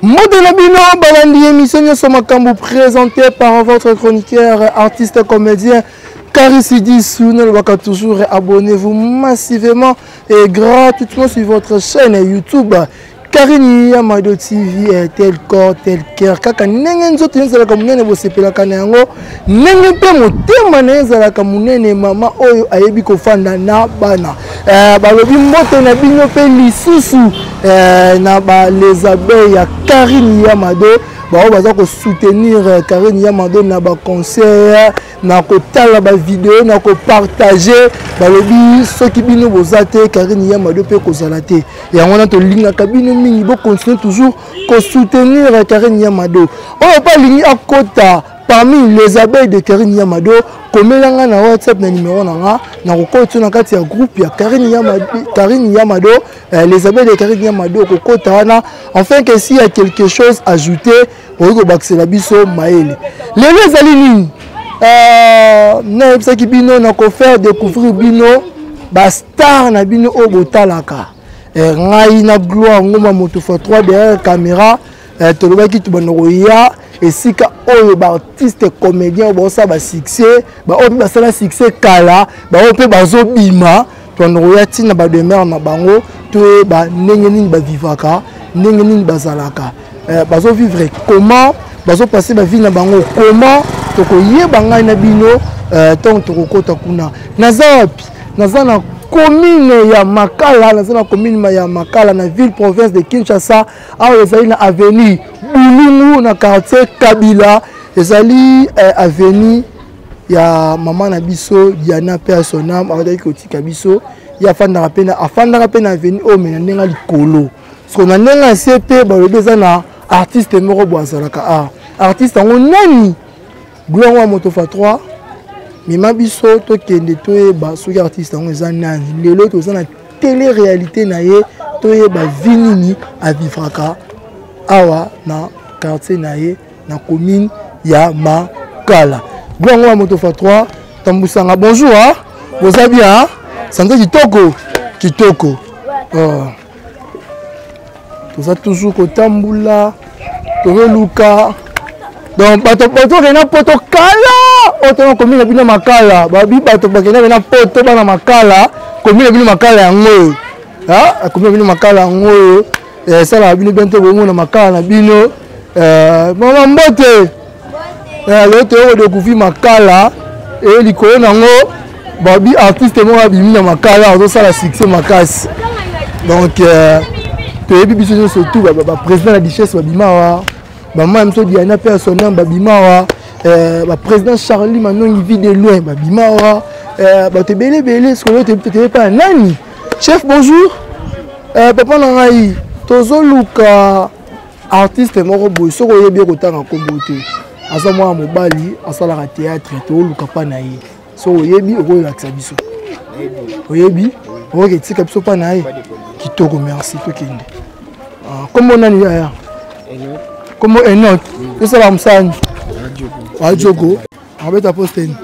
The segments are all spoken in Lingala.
Mbote na bino balandi émission nyonso makambo présenté par votre chroniqueur artiste comédien Karisidi nalobaka toujours abonnez-vous massivement et gratuitement sur votre chaîne YouTube Karine Yamado TV eh, tel corps tel cœur kaka ndenge nzoto ezalaka monene bosepelaka na yango ndenge mpe motema na ye ezalaka monene mama oyo ayebi kofanda na bana eh, balobi mbote na bino mpe lisusu eh, na ba les abeilles ya Karine Yamado baoyo baza kosoutenir eh, Karine Yamado na baconseil na kotala bavideo na kopartage balobi soki bino boza te Karine Yamado mpe kozala te yango wana tolingaka bino mingi bocontinue toujours kosoutenir Karine Yamado oyo mpe alingi akota parmi les abeilles de Karine Yamado komela nga na WhatsApp na numéro na nga nakokota na kati ya groupe ya Karine Yamado, Karine Yamado euh, les abeilles de Karine Yamado kokota wana enfin que s'il y a quelque chose à ajouter okoki kobakisela biso mayele lelo ezali nini euh, nayebisaki bino na kofaire découvrir bino bastar na bino oyo botalaka eh, ngai na gloire ngoma moto fois 3 derrière caméra eh, tolobaki tobanda koya esika oyo baartiste comédien oyo baosala basuccès baoyo mpe basala succès kala baoyo mpe bazobima tobanda koya ntina bademeure na bango toyeba ndenge nini bavivaka ndenge nini bazalaka eh, bazovivre comment bazopasse bavie na bango comment tokoyeba ngai na bino ntango eh, tokokota kuna naza wapi naza na commune ya makala naza na commune ya makala na ville province de kinshasa awa ezali na avenue bulungu na quartier kabila ezali eh, avenue ya mama na biso diana mpe ya son ame awataki kotika biso ye afandaka mpe afandaka mpe na avenue oyo me na ndenge ya likolo siko na ndenge ya se mpe balobi eza na artiste moko boye azalaka a artiste yango nani gloire wa moto fa 3 mema biso tokende toyeba soki artiste yango eza nani lelo toza na tele réalité na ye toyeba vie nini avivraka awa na quartier na ye na commune ya makala gloire yango ya moto fa 3 tambusanga bonjour ah boza bien ah sante kitoko kitoko oh. toza toujours kotambola tozoluka donc bato bato bakenda poto kala oyo tona komi na bino makala babi bato bakenda na poto bana makala komi na bino makala yango oyo akomi na bino makala yango oyo eh, esalaka bino bien te bomona makala na bino eh, mama mbote eh, lelo toyoko kodécouvrir makala e likolo nango babi artiste moko abimi na makala azosala succès makasi donc euh, toyebi biso nyonso tout baprésident na duchesse babima awa bamama ya biso diana mpe ya sonam babima awa euh, baprésident charlie manongi vie de loin babima awa euh, bato ebele ebele sikoyo toyebi mpe ya nani chef bonjour papa na ngai tozoluka artiste moko boye soki oyebi ye kotanga nkombo te aza mwana mobali asalaka théâtre tooluka mpa na ye soki oyebi okoyolakisa biso oyebi okoki etika biso mpa na ye kitoko merci tokende ah, nkombo nani yaya nkombo enok tosalaka mosala nini ajogo abeta poste nini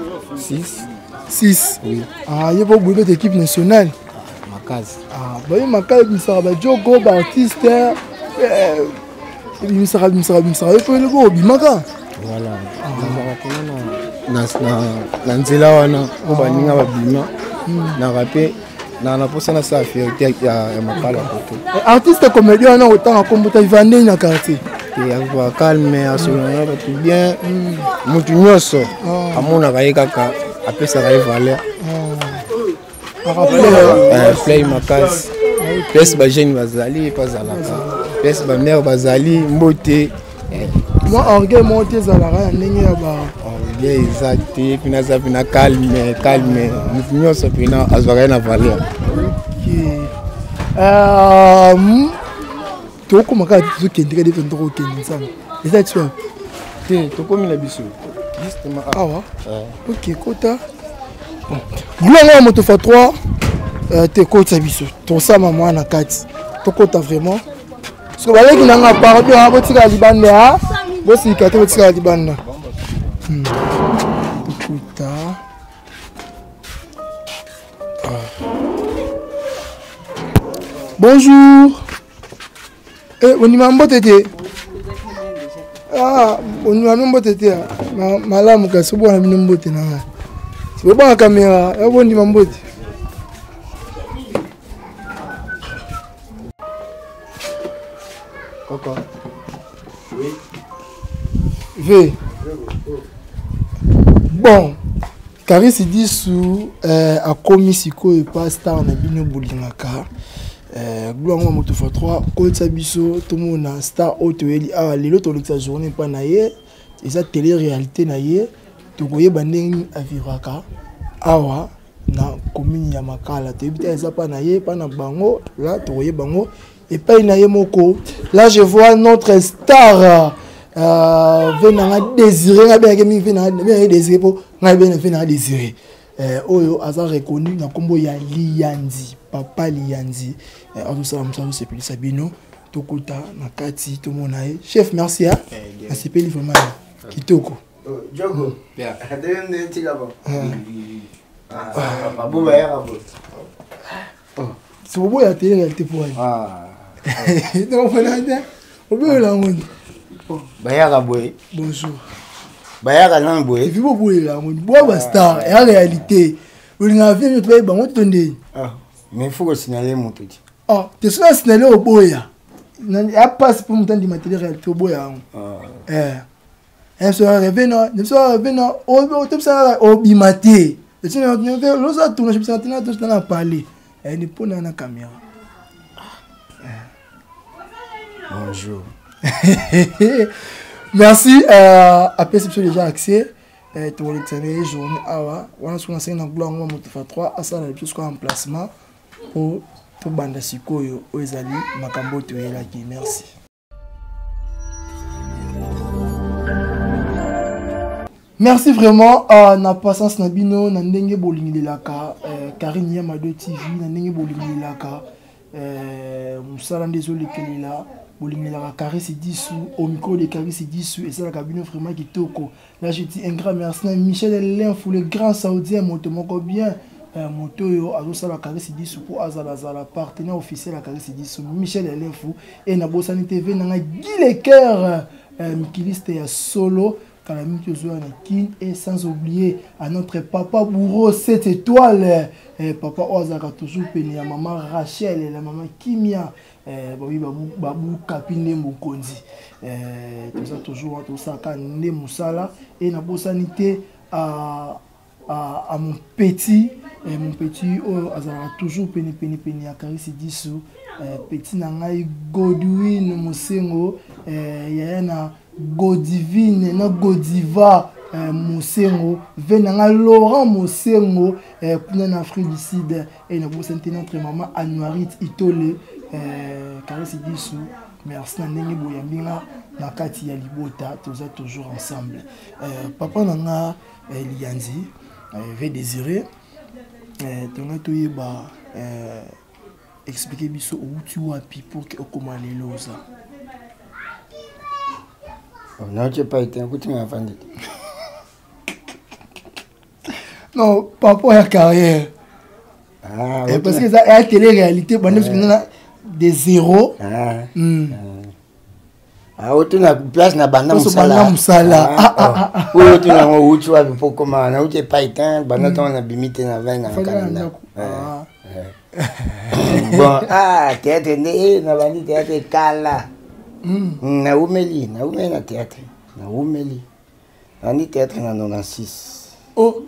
6 ah, ye mpo boye beta équipe nationale makasi ah, baye makala ebimisaka bajogo baartiste eh, ebimisaka bimisaka bimisaka yo mpo eloko obimaka voilà nazalaka mpena na nzela wana oyo baninga babima hmm. naka mpe na na mposa nasala fierté ya makala koto eh, artiste comédien wana kotanga nkombo ta ivandei na quartier te azwa calme asolana na bato bien hmm. motu nyonso ah. amonaka ye kaka apesaka ye valeur ah. Eh, play makasi place bajeune bazali epe azalaka place bamare bazali mbote eh. mwa orgueil moko te ezalaka ya ndenge ya ba orgueil eza te mpena aza mpena calme calme moto nyonso mpena azwaka ye na valeur euh, tokoma kaka tozokende kaka defe tokokende nzambe eza ti wapi te tokomi na biso awa ok kota bilongo ya moto fa 3 euh, te kotisa biso tosama mwa na kati tokota vraiment soki baleki na nga pardon ah, botikala libanda ah. bosilika te botikala libanda hmm. tokota ah. bonjour eh, ondima mbote te. Ah, ondima bino mbote te malamu kasi obwana bino mbote na ngai bobanga kamera ya bondima mbote. Koko. Oui. V. Bon, Carisse Disu euh, akomi sikoyo epa star na bino bolingaka euh, gloire ngo moto fois 3 kotisa biso tomona star oyo toyeli awa lelo tolekisa journée epa na ye eza télé réalité na ye tokoyeba ndenge nini avivraka awa na commune ya Makala toyebi te eza pa na ye pa na bango la tokoyeba yango epai na ye moko. Là je vois notre star euh, ve nanga désiré nga bengaki mingi ve nanga bengaki désiré mpo ngai bena ve nanga désiré euh, oyo aza reconnu na nkombo ya Liyanzi, papa Liyanzi euh, azosala mosala azosepelisa bino. Tokota na kati tomona ye. Chef, merci hein? Eh, nasepeli vraiment kitoko. Jogo. Soboya tele réalité po wani. Nakomona te obeyola yango ni. Bayaka boye. Bonjour. Bayaka nanu boye. Epi boboyela yango ni boya bastar eya réalité olingaka vie nyoto bayeba yango to ndeni. Mais faut kosignaler moto ti. Te soki asignale oboya ya pasi mpo moto andima tele réalité oboya yango. Biso reve na biso reve na otobisaka obima te loza tourna bisaka tina tosana na parler ni mpona na caméra. Bonjour. Merci apesi biso déjà accès tokolekisa na ye journée awa wana soki nasengi na gloire ngo moto fa 3 asala na biso sikoyo emplacement mpo tobanda sikoyo oyo ezali makambo oyo toyelaki. Merci. Merci vraiment euh, na patience na bino na ndenge bolingelelaka euh, Karine Yamado TV na ndenge bolingelelaka euh, mosala nde ezolekelela bolingelelaka Carisse Disu au micro de Carisse Disu esalaka bino vraiment kitoko. Là je dis un grand merci na Michel Lenfou le grand saoudien moto moko bien moto oyo azosala Carisse Disu mpo azalazala partenaire officiel ya Carisse Disu Michel Lenfou e na Bosani TV nanga Guy Lecoeur mikiliste ya solo kala mingi tozoya na Kin et sans oublier à notre papa bourreau 7 étoiles papa oyo azalaka toujours pene ya mama Rachel la mama Kimia babi babu kapi nde mokonzi toza toujours tosalaka nde mosala e na Bosani te à mon petit mon petit oyo azalaka toujours pene pene pene ya Carisse Disu petit na ngai Godwin Mosengo yaya na Godivine na Godiva Mosengo ve na ngai Laurent Mosengo kuna na Afrique du Sud e na Bosani te notre maman Anuarit Itole Carisse Disu merci na ndenge boyambi nga na kati ya libota toza toujours ensemble. Papa na nga Liyanzi ve désiré tonga toyeba expliquer biso outi wapi pour que okoma lelo oza. Nauti epai te, nakuti nga nafandi te. Non, par rapport à la carrière. Ah, parce que ça la télé-réalité, bon, na des zéros. Ah, otuna place na banda mosala. Mosala. Oyo otuna yango outi wapi mpo okoma nauti epai te banda ntango nabimi te na vai na kala ndako. Bon, ah, théâtre nde nabandi théâtre kala. Naumeli, naumeli na théâtre. Naumeli. Nabandi théâtre na 96. Oh.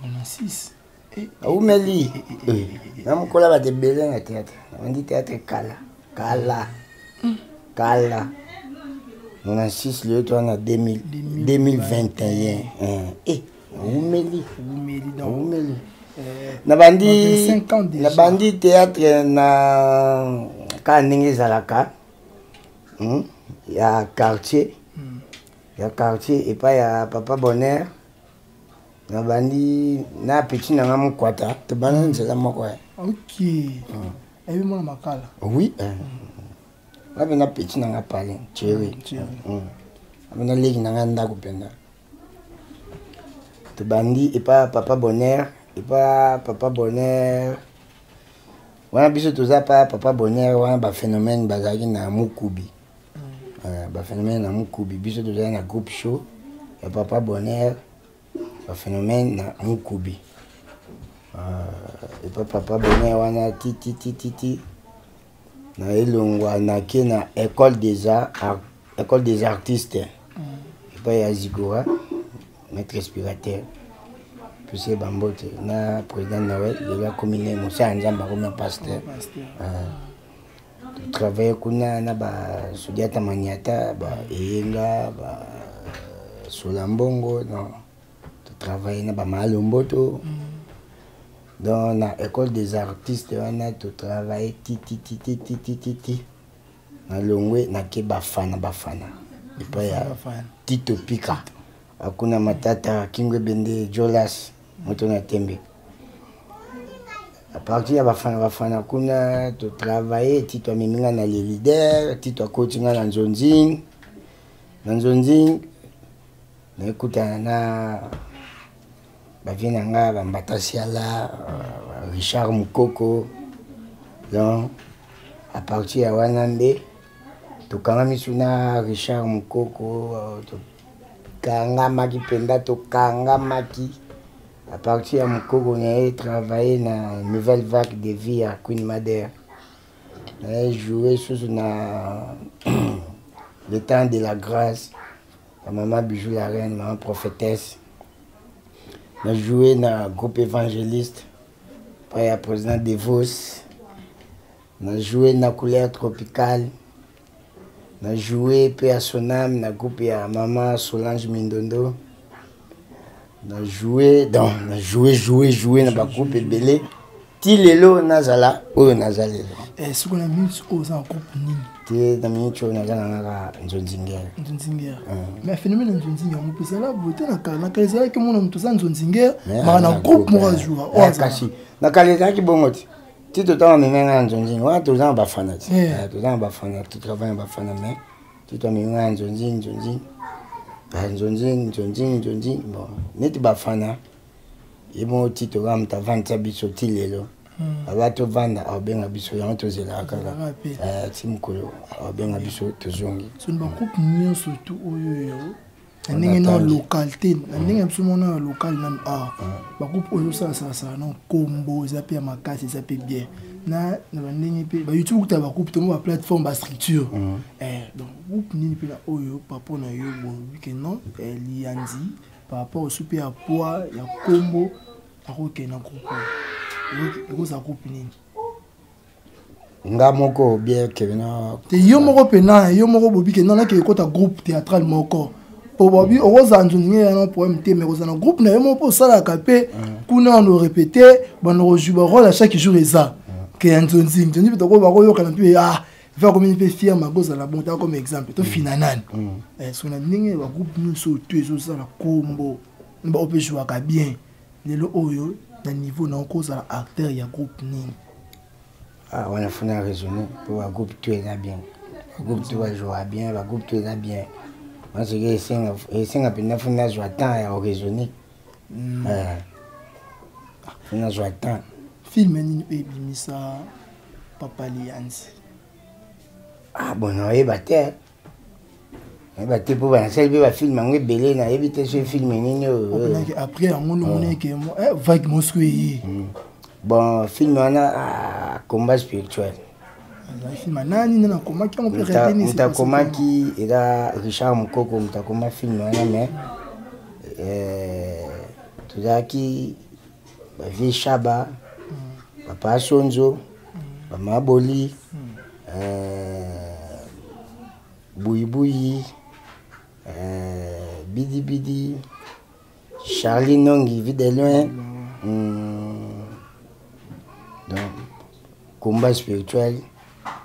96. Naumeli. Na mokola bato ebele na théâtre. Nabandi théâtre kala. Kala. Kala. 96 lelo toza na 2021. Eh, naumeli. Naumeli. Nabandi nabandi théâtre na kaka ndenge ezalaka ya quartier. Ya quartier epai ya papa Bonheur. Nabandi na petit na nga mokwata tobanda nzela moko. Ok. Ebi mwana Makala. Oui. Nga mpe na petit na nga pale Thierry. Ape na leki na nga ndako mpenza. Tobandi epa papa Bonheur, epa papa Bonheur. Wana biso toza pa papa Bonheur wana ba phénomène bazalaki na Mukubi. Baphénomène na Mukubi, biso tozali na groupe show ya Papa Bonheur, baphénomène na Mukubi. Epa Papa Bonheur wana ti ti ti ti ti na elongwa, nake na école des arts, école des artistes epai ya Zigora, maître inspirateur. Pese bambote na président Noël, lelo akomi ne mosala Nzambe, akomi pasteur. Totravaille kuna na Basodiata Maniata, Baeyenga, Basola Mbongo, non, totravaille na Bamalomboto. Donc na école des artistes wana totravaille ti ti ti ti ti ti ti ti nalongwe, nake Bafana Bafana epai ya Tito Pika, Akuna Matata, Kingo Ebende, Jolas moto na tembe. À partir ya Bafana Bafana kuna totravaille, Tito amemi nga na le leader, Tito akoti nga na Nzonzing. Na Nzonzing naekutana na bavie na nga Bambata Siala, Richard Mukoko. Donc à partir ya wana nde tokangami su na Richard Mukoko, tokangamaki mpenza, tokangamaki. À partir ya Mokoko, naye travailler na Nouvelle Vague de Vie ya Queen Mader, naye jouer susu na Le Temps de la Grâce ya Mama Bijou la Reine, mama prophétesse. Na joué na groupe évangéliste pa ya président Devos, na joué na Couleur Tropicale, na joué mpe ya Sonam na groupe ya mama Solange Mindondo. Na joué, donc na joué, joué, joué na bagroupe ebele ti lelo nazala oyo naza lelo. Soki na minute oyo oza na groupe nini? Te, na minute oyo naza na ngaka Nzonzingere. Nzonzingere, mais phénomène ya Nzonzingere yango mpe ezala boye te. Na kala, na kala ezalaki mona moto oza Nzonzingere maka na groupe moko azwa. Kasi na kala ezalaki bongo te. Ti totanga amemi nga na Nzonzingi wana, toza na Bafana ti, toza na Bafana, totravaille na Bafana, mais ti toamemi nga na Nzonzingi, Nzonzingi, Nzonzingi, Nzonzingi, Nzonzingi, bon, neti Bafana ye moko ti tokaa moto avandisa biso ti lelo. Aba tovanda, aobenga biso, yango tozelaka kaka ti mokolo aobenga biso tozongi. Soni bagroupe nyonso tu oyo na ndenge na local te, na ndenge ya biso mona ya local nanu awa, bagroupe oyo osalasalasala na nkombo eza mpe ya makasi, eza mpe bien na bandenge mpe bayoutube kuta bagroupe tomo baplateforme bastructure. Donc groupe nini mpe na oyo par rapport na yo boyebi ke non, Liyanzi par rapport osu mpe ya poids ya nkombo akokende na groupe oyo, ekozala groupe nini? Nga moko bien ke na Te, yo moko mpena, yo moko bobi ke non, nake ekota groupe théâtral moko po bobi okozala Nzonzingi ya na problème te, mais kozala na groupe na yo moko mpo osalaka mpe kuna wana orépété, bando kozwi barole à chaque jour, eza ke ya Nzonzingi. Nzonzingi mpe toko bakoyokana mpe, ah, va komi mpe fier makozala bon. Taka comme exemple tofina nani so na ndenge bagroupe nyonso to ezosala kombo bao mpe jouaka bien lelo oyo na niveau na okozala acteur ya groupe nini? Ah, wana funa raisonner mpo bagroupe to eza bien, bagroupe to bajoua bien, bagroupe to eza bien. Wana soki esenga mpenza funa azwa temps ya koraisonner, funa azwa temps. Film nini oyo ebimisa Papa Liyanzi? Ah bon, naoyeba te, nayeba te mpo banasali mpe bafilm yango ebele, nayebi te so film nini oyo. Après yango nomoneke vague mosco eye. Bon, film wana, Combat Spirituel. Film nani nde nakomaki yango mpe? Moto akomaki eza Richard Mokoko, moto akoma film wana, mais tozalaki bavie Shaba, Papa Sonzo, Bamaboli, Buyibuyi, Bidibidi, Charlie Nongi Vie de Loin. Donc Combat Spirituel,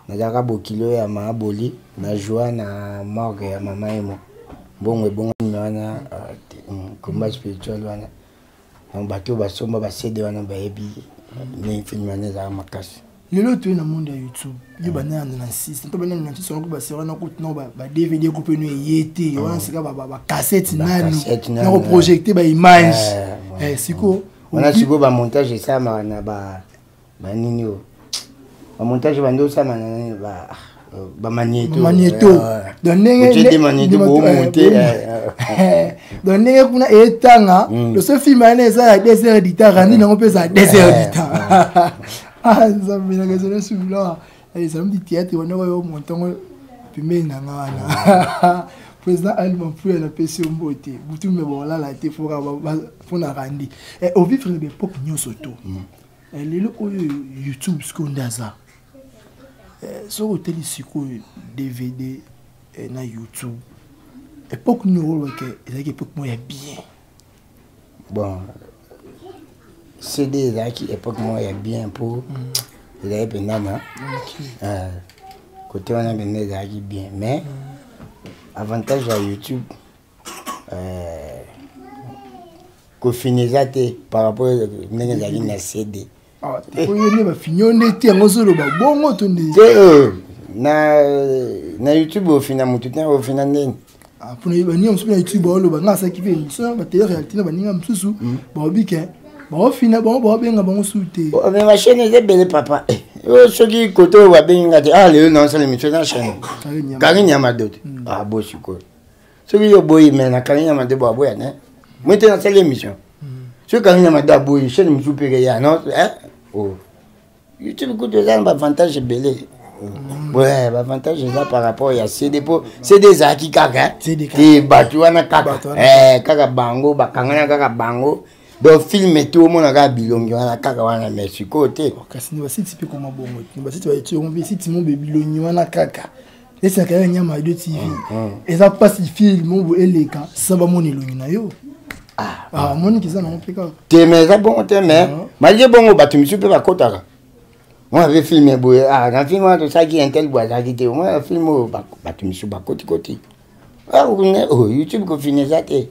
nazalaka bokilo ya Maaboli, na joie na morgue ya mama Emo, mbongo ebongami wana. Combat Spirituel wana, donc bato basomba basede wana bayebi ndenge film wana ezalaka makasi. Lelo toye na monde ya YouTube. Yo banda na 96 to banda na 96 wana, basera wana kutu na ba DVD kupe no eye te wana, sika bacassette nanu na koprojecte baimage sikoyo. Wana sikoyo bamontage esalamaka na banini oyo, bamontage bandi osala na nani? Bamagneto. Magneto. Donc ndenge magneto bomonte. Donc ndenge kuna etanga, le seul film wana eza ya 2 heures du temps, randi nango mpe eza ya 2 heures du temps. Ah, Nzambe nanga, ezali subila, ezali mdi théâtre wana oyo montango pembeni na nga wana. Président Ali Mampuya, napesi yo mbote. Butu me bolala te mpona randi ovivre na baépoque nyonso. To lelo oyo YouTube sikoyo nde aza. Soki oteli sikoyo DVD na YouTube, époque nini olobake ezalaki époque moko ya bien? Bon, CD ezalaki époque moko ya bien, mpo ezalaki mpenza na côté wana mpenza ezalaki bien. Mais avantage ya YouTube, kofina eza te par rapport ndenge ezalaki na CD. Oyo nde bafini nde te, yango ozoloba bongo to nde? Te, na YouTube ofina motu te, ofina ndeni. Mpona baninga mosusu na YouTube baoloba, nga asalaki mpe émission batele réalité na baninga mosusu, baobi ke baofina bango, baobenga bango su te. Mais bachaîne eza ebele, papa. Oyo soki kote oyo babengi nga te, ah, lelo naosala émission na chaîne Kangi Nyama Dote. Ah bo, sikoyo soki yo boyi, mais na Kangi Nyama te, bo aboya ne moi te nasali émission. Soki Kangi Nyama te aboyi, chaîne mosusu mpe ya non. Oh, YouTube kutu eza na baavantage ebele. Ouais, baavantage eza par rapport ya CD, mpo CD ezalaki kaka te bato wana, kaka kaka bango bakangana, kaka bango. Donc film te, omona kaka bilongi wana, kaka wana, mais sikoyo te. Kasi ni basiti mpe koma bongo, ni basiti baeti yango mpe siti mo be bilongi wana kaka esaka ya Nyama de TV. Eza mpasi film oyo eleka sa bamona elongi na yo. Amoniki eza nango mpe kaka. Te, mais eza bongo te. Mais malgré bongo, bato misusu mpe bakotaka mwa mpe film boye. Ah, na film wana tosalaki, un tel boye azalaki te. Omona film oyo, bato misusu bakotikoti. Oh, YouTube kofina eza te,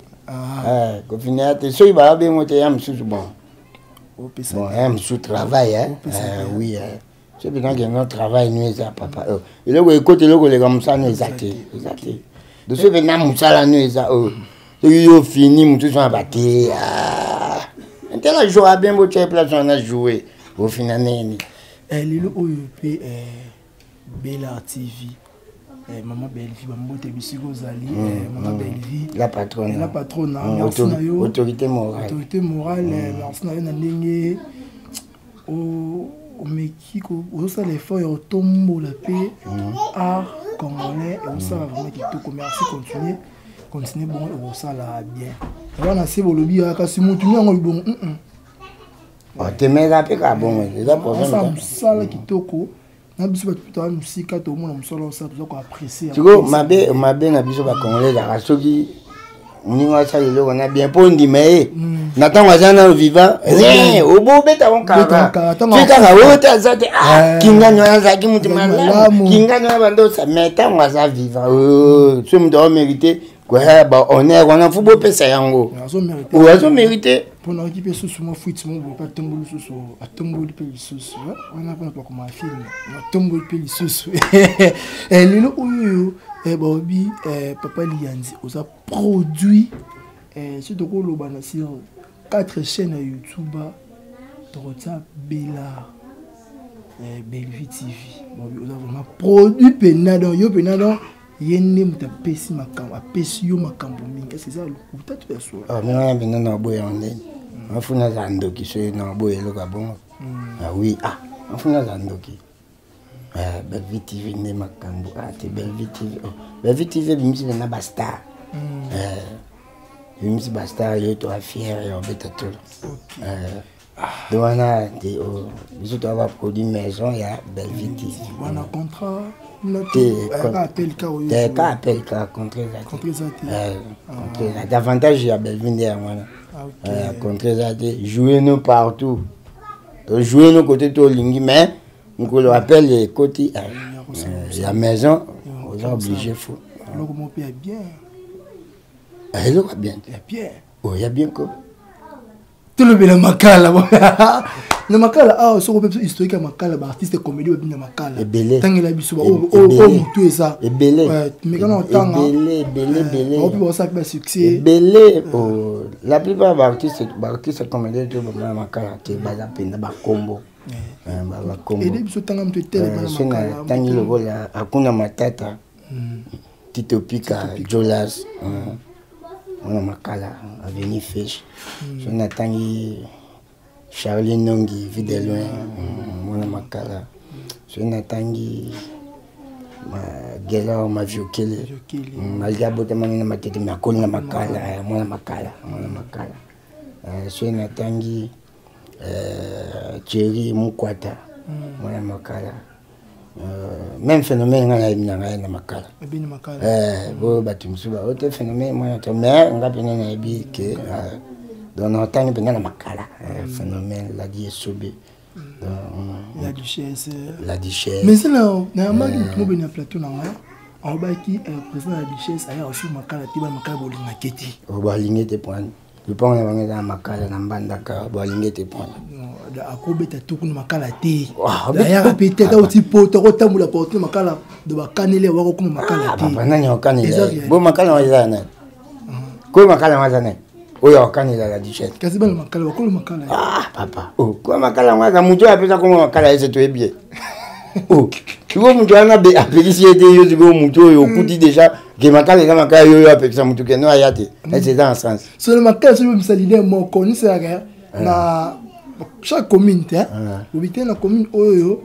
kofina eza te. Soki babengo te, ya mosusu, bon bon, ya mosusu travail. Oui, soki mpenza kendo travail no eza, papa, eloko ekota, eloko eleka, mosala no eza te, eza te. Donc soki mpenza mosala no eza oyo, soki yo fini, mosusu wana bate ntela joue bien, botya place wana, joue, ofina nini. Lelo oyo mpe Bela TV, mama Bellevie, bambote bisika ozali, mama Bellevie. La patronne. La patronne, merci na yo. Autorité morale. Autorité morale, merci na yo na ndenge omeki ozosala effort ya kotombola mpe art congolais, ekosala vraiment kitoko. Merci, continue, continue bongo, ekosala bien. Wana se bolobi, kasi motu ni yango libongo. Te, mais eza mpe kaka bongo, eza problème. Mosala kitoko na biso bato toza mosika, tomona mosala osala, toza koapprécier. Sikoyo mabe, mabe na biso bacongolais ezalaka soki moninga asala eloko na bien, mpo ndima ye na ntango aza nano vivant, rien, obobeta ngo kaka soki kaka oyo te aza te. Kingani wana azalaki motu malamu, kingani wana bandosa. Mais ntango aza vivant, soki moto aomérite bahonneur wana, faut bopesa yango oyo azomérite. Mpona oki mpe susu mwa fuite mo boye, atomboli lisusu, atomboli mpe lisusu wana mpona bakoma film, atomboli mpe lisusu. Lelo oyo baobi papa Liyanzi oza produit. Soki tokoloba na sur 4 chaîne ya YouTube, tokotia Bela Bellevue TV, baobi oza vraiment produit mpena. Donc yo mpena, donc ye nde moto apesi makambo, apesi yo makambo mingi. Ese eza lokuta to ya solo? Minga wana mpenza na boya yango ndeni mafuna aza ndoki. Soki na boya eloko ya bongo, ah oui, ah, mafuna aza ndoki. Bellevue TV nde makambo. Ah te, Bellevue TV, oh. Bellevue TV ebimisi mpenza bastar, ebimisi bastar. Yo toa fier ya obeta tolo. Donc wana te, biso toa baproduit maison ya Bellevue TV. Wana contrat? Te, ka appel ka, contrat eza te. Avantage ya Bellevue nde yango wana, contrat eza te. Jouer no partout, tojouer no côté tolingi, mais mokolo appel ekoti ya maison, oza obligé, faut. Eloko moko mpe ya bien. Eloko ya bien te. Ya bien. Oyo ya bien ko. Tolobela makala. Na makala awa, soko mpe biso historique ya makala, baartiste comédie babina makala. Ebele. Tangela biso oyo motu eza. Ebele. Mekana otanga. Ebele, ebele, ebele. Oyo mpe basala mpe basuccès. Ebele. La plupart baartiste, baartiste comédien to bamana makala te, baza mpenza bakombo. Bakombo natangi lokola Akuna Matata, Tito Pika, Jolas, mwana Makala, Avenue Fish. So natangi Charlie Nongi, Vie de loin, mwana Makala. So natangi Gelor Maviokele, malgré abotamani na Matete, me akoli na Makala, mwana Makala, mwana Makala. Soki natangi Thierry Mukwata, mwana Makala. Même Phénomène, ngai nayebi na ngai na Makala. Bo bato mosusu bao te Phénomène mwana to, mais nga mpena nayebi ke donc natangi mpenza na Makala, Phénomène Ladi Esobe. La Duchesse. La Duchesse. Mais c'est là nayambaki motu mobeni ya plateau na ngai, alobaki président ya Duchesse aya osu Makala te, bana Makala bolingaki te. Balingi te poani lupango na bango eza na Makala na Mbandaka, balingi ete pwana. Akobeta tuku na Makala te, ayaka mpe te, ata oti poto akotambola porte Makala do bakaneli awa kokoma Makala te. Papa, nani akanela bo Makala wana eza nani? Koyo Makala wana aza nani oyo akanela La Duchesse? Kasi bana Makala bakolo Makala. Ah papa, oh, koyo Makala wana aza motu oyo apesa kombo Makala, ese toyebi ye. Oh, sikoyo motu wana apekisi ye te. Yo sikoyo motu oyo okuti déjà ke Makala eza Makala, yo oyo apekisa motu ke no aya te, ese eza na sens? Solo Makala soki bomisa leader moko nisalaka na chaque commune te, obi te na commune oyo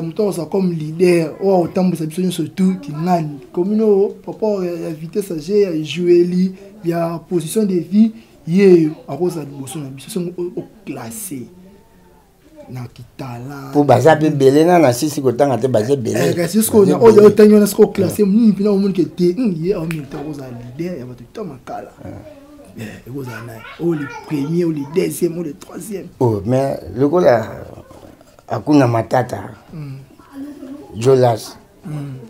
moto akozala comme leader oyo akotambwisa biso nyonso tu kingani commune oyo, rapport ya vitesse ya g ya joueli ya position de vie, ye akozala liboso na biso songo oclasse na kitala. Mpo baza mpe ebele na sisi kotanga te, baza ebele. Kasi sikoyo oyo otangi wana, sikoyo classe nini mpena omoni ke te ye aomérite akozala leader ya bato to Makala, ekozala naye oyo le premier, oyo le deuxième, oyo le troisième? Oh, mais lokola Akuna Matata, Jolas,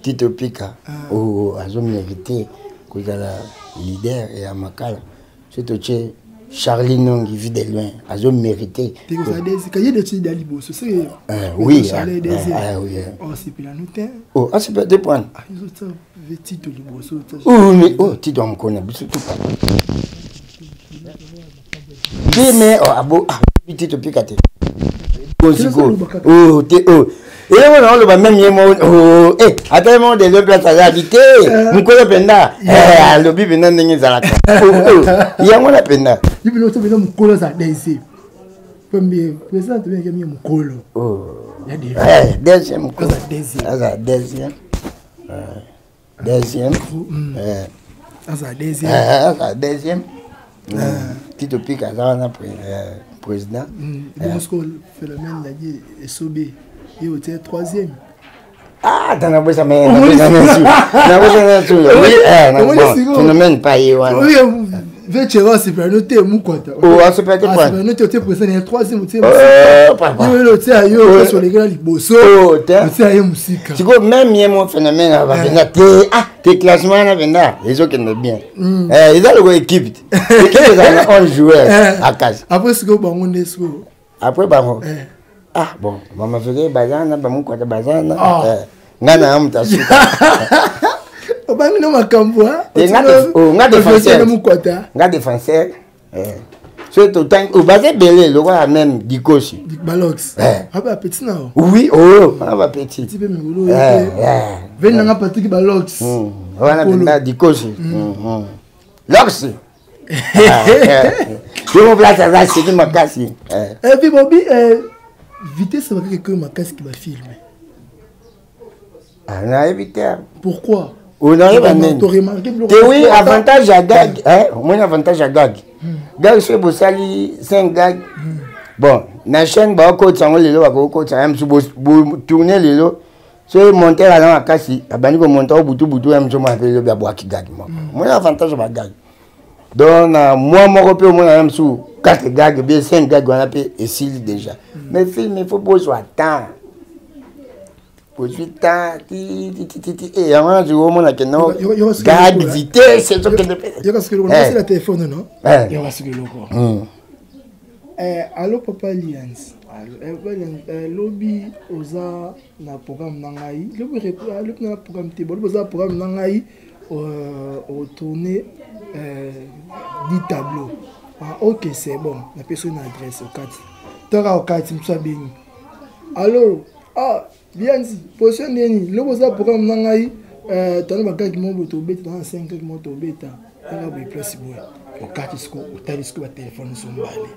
Tito Pika, oyo azomérite kozala leader ya Makala. So totie Charlie Nongi, Vie de loin, azomérite. Kaye de ti da liboso. Oui. Osepela no te. Oh, asepela te point. Tito liboso. Oh, Tito amokona biso tu te, mais abo Tito Pika te sikoyo te. Oh, eloko na oloba, même ye mo, ata ye moko de loin place azalaki te, mokolo mpenza alobi mpenza ndenge ezalaka yango na mpenza. Bino mokolo aza deuxième, premier président tobengaki mingi mokolo. Deuxième, aza deuxième, deuxième. Aza deuxième. Aza deuxième. Tito Pika aza wana président. Bongo sikoyo Phénomène Ladi Esobe, ye otie troisième? Ah, nabosana su, Phénomène pa ye wana. Vechero asepela te, Mukwata. Asepela te. Asepela te, otie président ya troisième, otie yo, otie yo place olekela liboso, otie ye mosika. Sikoyo même ye mo Phénomène bapenza te, ah te, classement wana mpenza ezokende bien, eza lokola équipe te, équipe ezala na 11 joueurs akasi. Après sikoyo bango nde sikoyo? Après bango, ah bon, bamafeke baza na bamukwata, baza na nga na ya moto asuka. Obangi na makambo. Nga défenseur, nga défenseur. So totangi baza ebele lokola même Dikosi. Balox abe apeti na. Oui, oh, wana bapeti. Ti mpe mikolo veni nanga Patrik Balox. Wana mpenza Dikosi Lox, yo place aza seki makasi. Et puis bobi vitesse bakaki ekoyo makasi ki bafilme. Nayebi te. Pourquoi? Nayeba nini te. Oui, avantage ya gag, omoni avantage ya gag, gag soki bosali 5 gag, bon, na chaîne bakokotisa yango lelo, bakokotisa ya mosu botourne lelo. Soki monteur aza makasi, abandi komonter o butu butu ya mosu mwana mpe elobi abwaki gag moko. Omoni avantage ya bagag, donc na mwa moko mpe omona ya mosu 4 gag bien 5 gag wana mpe esili déjà. Mais film, il faut bozwa temps, ozwi temps titititi yango wana sikoyo omona kende gag vitesse ezokende. Mpe telefone no yoka soki eloko. Allo papa Lians, lobi oza na programme na ngai, lobi na programme te, lobi oza na programme na ngai, otourne 10 tableau. Ah, ok, c'est bon, napesi yo na adresse okati toka okati. Mosu abengi. Allo, ah, Bianzi, position nini? Lobo za programme na ngai, euh, tano bagagi moko boye tobeta, tano 5 gag moko tobeta. Kaka boye place boye. Okati siko, otali siko ba téléphone so mbale.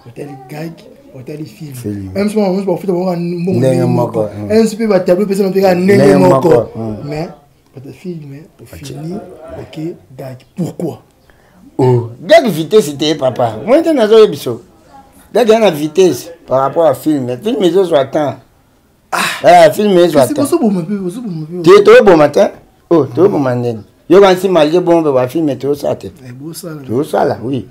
Otali gag, otali film. Même si on va futa bango mbongo ndenge moko. Même si pe ba tableau pesa mpe kaka ndenge moko. Mais bata film ofini, ok, gag. Pourquoi? Oh, gag vitesse te papa. Moi te nazo yebiso. Gag ya na vitesse par rapport à film. Film ezozwa temps. Ah, eh, film ezwa temps. Te toboma te. Oh, toboma ndeni. Yo kansi malgré bon ba film tozosala te. Eh, tozosala, oui.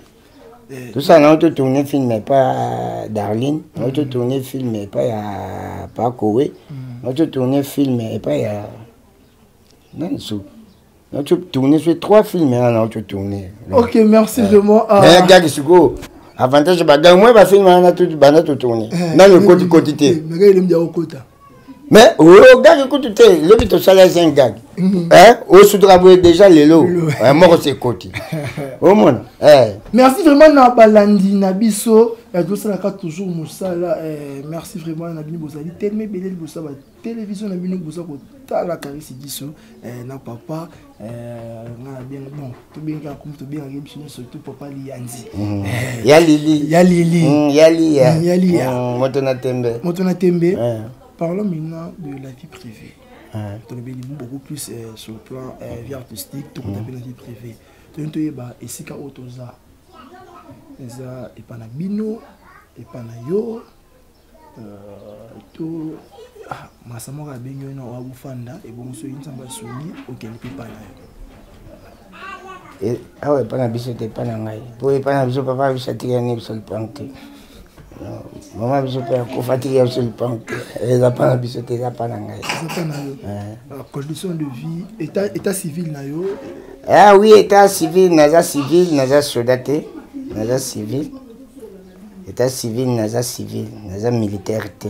Eh. Tosala nango totourne film epa Darline, nango totourne film epa ya pa Kowe, nango totourne film epa ya nani su. Nazo tourner sur trois films hein, nazo tourner. Ok, merci euh, vraiment. Ah. Mais gag siko avantage ba gag moi ba film na tout bana to tourner. Eh, na le koti koti te. Mais gag il me kota. Mais oh gag kutu te, lobi to sala un gag. Mhm. Hein, o sutra boye déjà lelo. Eh moko c'est koti. Omona. Eh. Merci vraiment na balandi na biso. Tosalaka toujours mosala. Eh, merci vraiment na bino bozali tellement ebele liboso ba télévision na bino boza kotala Clarisse Diso eh, na papa eh, nga na bien bon tobengaka kombo tobengaka biso nyonso surtout papa Liyanzi eh, ya Lili ya Lili ya Liya ya Liya moto na tembe moto na tembe eh. Parlons maintenant de la vie privée. Tolobeli beaucoup plus sur le plan vie artistique, tokota mpe na vie privée. Toyini toyeba esika oyo toza eza epa na bino, epa na yo, to ah, masa moko abengi yo na oya bofanda ebongo soki nzambe asungi okende mpe epa na yo. Awa epa na biso te, epa na ngai, mpo epa na biso papa biso atikali ne biso lipango te, mama biso mpe akufa atikali biso lipango te. Eza pa na biso te, eza pa na ngai. Eza pa na yo. Condition de vie, état civil na yo? Ah oui, état civil, naza civil, naza soda te, naza civil. État civil, naza civil, naza militaire te.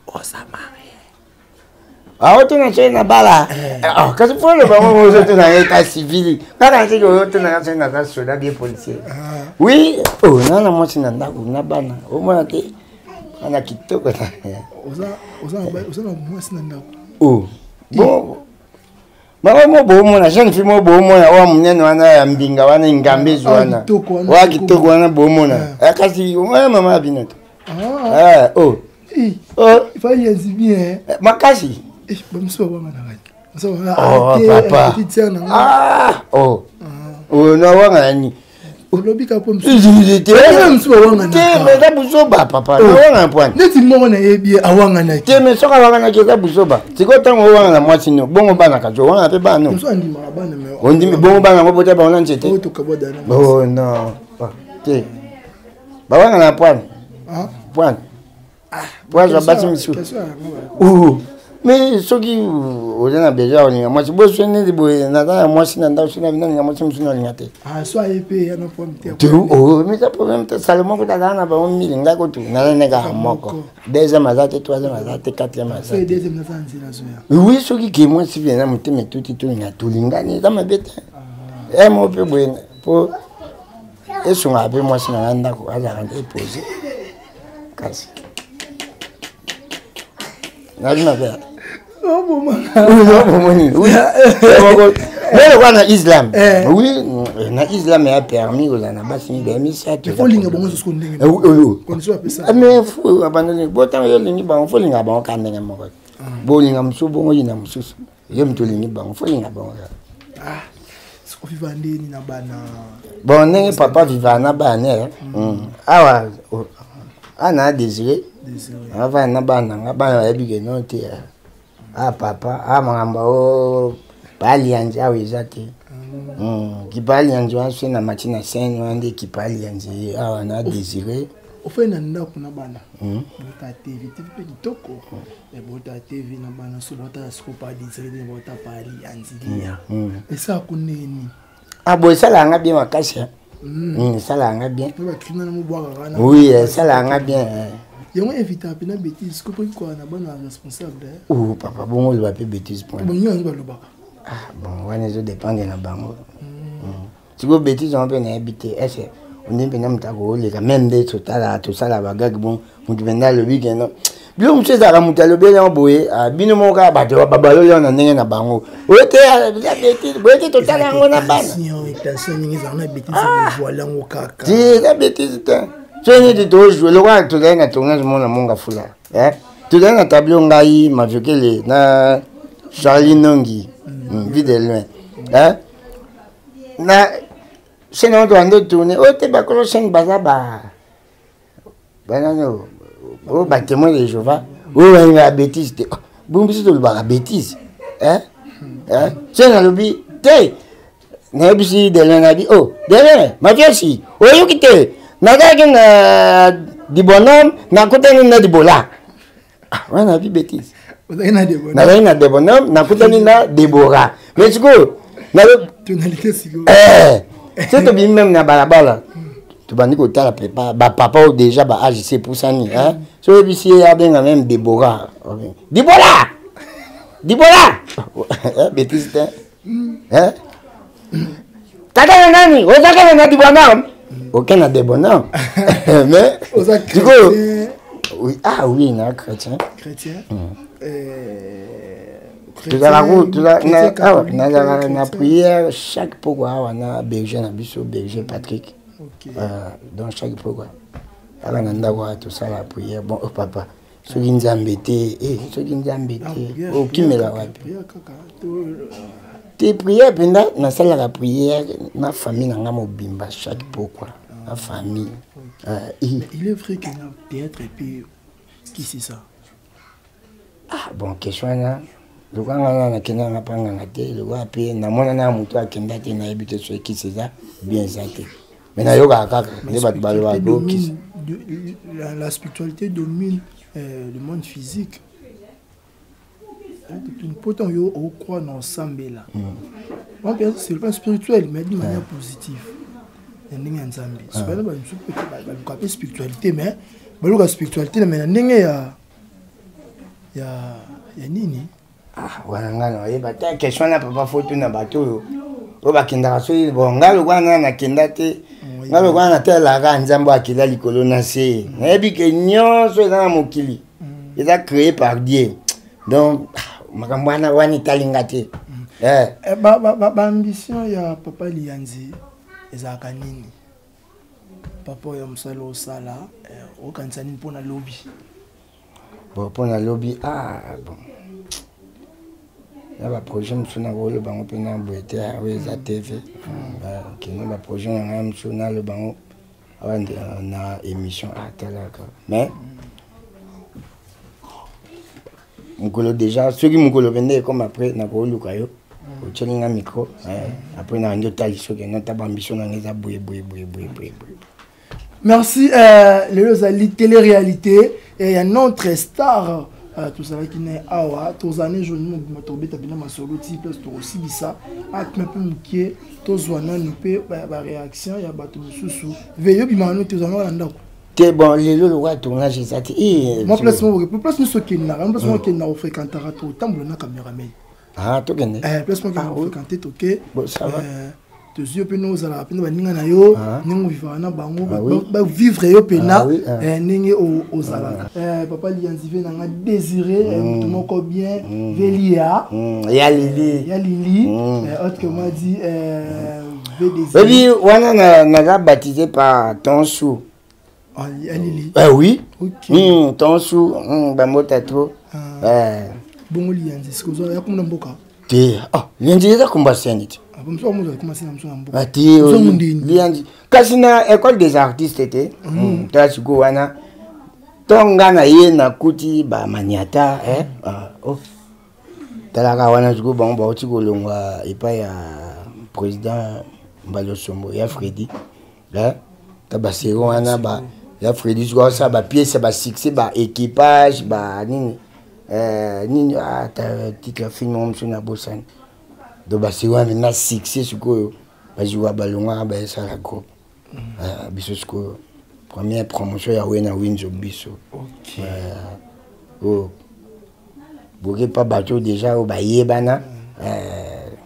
Oza marié? Aotuna soki na bala, kasi fo loba ngo ozotuna état civil kaka soki oyotunaka soki naza soda bien policier. Oui, oh, na na mwasi na ndako na bana, omona te ana kitoko. Oza na mwasi na ndako? Oh bon, mama mo bomona jeune fille mo bomona oyo monene wana ya mbinga wana ingambezu wana oyo kitoko wana bomona, kasi wana mama ya bino te. Oh, makasi. Oh papa, ah oh, oh nawanga nani? Olobi ka po te, mais eza buzoba papa, nawanga poine. Neti moko nayebi ye awanganaki te, mais soki awanganaki eza buzoba. Sikoyo ntango owanga na mwasi no bongo bana, kasi owanga mpe bana no ondimi bongo bana yango bota bango na nzete. Oh non, te, bawanga na poine poine po azwa basi misusu. Mais soki oza na besoin olinga mwasi boso neti boye, naza na mwasi na ndako, soki nalinga mwasi mosusu nalinga te. Mais eza problème te. Salomo kuta azala na bango mili, ngai kutu naza ne kaka moko. Deuxième aza te, troisième aza te, quatrième aza te. Oui, soki ke mwasi mpe na motema etuti, tolinga tolingani, eza mabe te. E mo mpe boye po esungaka mpe mwasi na ngai ndako azalaka nde epose, kasi nazi mabe omoni mais lokola na islam, oui, na islam ya permis kozala na basi mibale, misato. Mais fo abandoni botanga yo olingi bango, fo olinga bango kaka ndenge moko. Bolinga mosusu bongo oyina mosusu, yo moto olingi bango, fo olinga bango kaka. Oviva ndeni na bana? Bon, ndenge papa viva na bana awa, ana Désiré avanda na bana nga, bana bayebi ke no te, a papa a makambo o baalianzi awa eza te. Kipa alianzi wana so na mati na scène wana nde kipa alianzi awa na Désiré. Ofai na ndako na bana, bota TV, TV mpe kitoko, bota TV na bana, so bota siko pa Désiré, bota pa alianzi lia, esala kuneni? Ah bon, esalaka nga bien makasi, esalaka nga bien, oui, esalaka nga bien. Yango évitaka mpe na bêtise ko mpo kikola na bana responsable. Oh papa, bongo oloba mpe bêtise point? Bongo yango balobaka. Ah bon, wana ezodépendre na bango. Sikoyo bêtise yango mpe nayebi te ese onde mpenza moto akooleka meme nde totala tosala bagage. Bon, moto mpenza alobi keno. Biloko mosusu ezalaka moto alobeli yango boye, ah, bino moko kaka bato babaloli yango na ndenge na bango. Oyo te, ah, boye te, totala yango na bana. Ti eza betise te. Soki neti tojoue lokola tozali na tournage mona monga fula, tozali na tableau ngai Maviokele na Charlie Nongi, vie de loin, na chaîne yango tobandi tourne. Oyo te, bakolo chaîne baza ba banani oyo, batémoin de Jéhovah oyo balingaka bétise te. Bongo biso tolobaka bétise soki nalobi te, nayebisi Delin, nabi o Delin Maviosi, oyoki te, nazalaki na dibonhomme, nakutani na Dibola. Wana nabi bétise, nazalaki na debonhomme, nakutani na Debora. Mais sikoyo se tobimi meme na balabala, tobandi kotala prepa bapapa oyo déjà ba age se epusani, so oyebisi ye abenga meme Debora, Dibola, Dibola, bétise te. Tata na nani ozakende na dibonhomme, oke na debonhomme. Mais sikoyo, ah oui, na chrétien. Chrétien. Tozalaka nazalaka na prière chaque pokwa awa na berger na biso, berger Patrick. Donc chaque pokwa kaka na ndako awa tosala prière. Bon, oh, papa, soki Nzambe te, soki Nzambe te, okimela wapi? Te, prière mpenza, nasalaka prière na famille na nga mobimba chaque pokwa na famille. Il est vrai que na théâtre et puis qui c'est ça? Ah bon, question wana, lokola nga na nakendaka mpa nganga te, lokola mpe namona na moto akenda te, nayebi te soki kisi eza bien, eza te. Mais nayokaka kaka nde bato balobaka bokisi. La spiritualité domine le monde physique. Pourtant yo ocroire na osambela, c'est le plan spirituel, mais d'une manière positive, na ndenge ya Nzambe. Sikoyo bamosusu baluka mpe spiritualité, mais baluka spiritualité mais na ndenge ya nini? Ah, wana ngai nayeba te. Question wana, papa, faut tuna bato oyo bakendaka. Soki bon, ngai lokola ngai nakenda te, ngai lokola natelaka Nzambe akela likolo na se, nayebi ke nyonso eza na mokili eza créé par Dieu. Donc makambo wana wana etali nga te. Baambition ya papa Liyanzi ezalaka nini? Papa oyo mosala osala, okanisa nini mpona lobi? Bon, mpona lobi, ah bon, na baprojet mosusu nakoloba yango mpe na boye te, oyo eza TV. Kende baprojet na ngai mosusu naloba yango awa na émission atalaka. Mais mokolo déjà, soki mokolo mpenza ekoma, après nakoluka yo, otieli nga micro, après nabandi otali soki nota baambition na ngai eza boye boye boye boye boye boye. Merci. Lelo ezali télé-réalité ya notre star. Tozalaki na awa, tozali journée mobima, tobeta bina masolo ti place tokosilisa. Atme mpe mokie, tozwa nanu mpe baréaction ya bato mosusu. Ve yo bimaka no te, ozalaka na ndako? Te, bon, lelo lokola tournage eza te. Mwa place moko, place nyonso okendaka, place moko okendaka, ofréquentaka, totambola na cameraman. Ah, tokende. Place moko ofréquente, toke. Bon, ça va. Tozwi yo mpena, ozalaka mpena baninga na yo, ndenge ovivaka na bango, bavivre yo mpena ndenge ozalaka. Papa Liyanzi, ve na nga Désiré, moto moko bien, velia. Ya Lili. Ya Lili, autrement dit. Oyebi wana naza baptisé par Tonsu. Ya Lili? Oui, Tonsu, bambota trop. Bongo Liyanzi, sikoyo ya komona mboka? Te, Liyanzi eza komba seni te. Te, Liyanzi kasi na école des artistes te. Tala sikoyo wana to nga na ye nakuti bamaniata. Talaka wana sikoyo bango bauti kolongwa epai ya président Mbalosombo ya Fredi, ta basero wana ba ya Fredi. Sikoyo asala bapièce ya basuccès, baéquipage, banini nini, ata titre ya film yango mosusu nabosani. Donc basero wana na succès, sikoyo bazwaka balongwaka, bayesala groupe. Biso sikoyo première promotion ya we na Winzo biso oyo boke pa bato déjà oyo bayebana.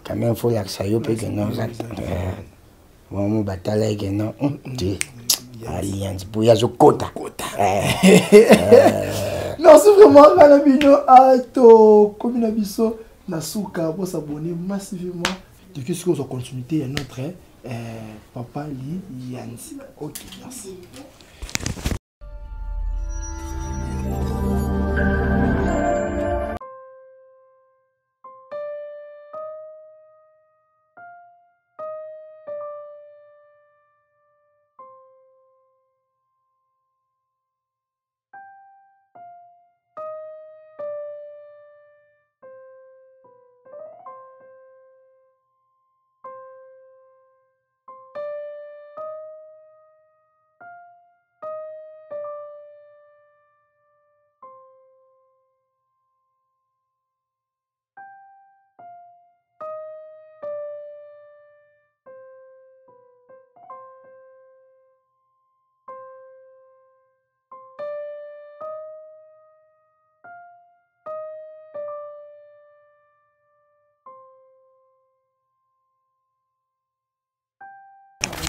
Quand même faut lakisa yo mpe ke non, mo batala ye ke non te, Alliance mpo ye azokota. Merci vraiment nga na bino tokomi na biso na suka. Bosabonner massivement, toki soki ozwa continuité ya notre papa Liyanzi. Ok, merci.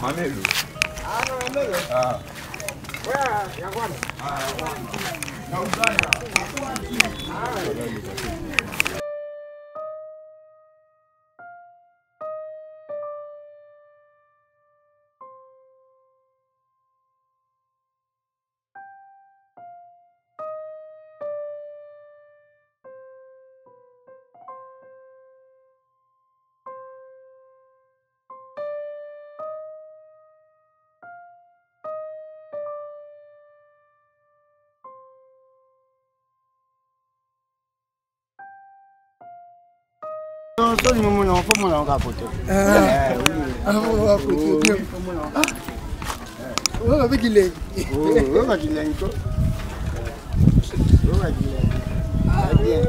Mamelo. Ah, mamelo. Ah. Ouais, ya Rwanda. Ah, na Uganda. Ah. Soni momona fo mona ka photo. Ah, ah, photo bien. Ah. Oyo ba kilengi. Oh, oyo ba kilengi to. Oyo ba kilengi. Ah, bien.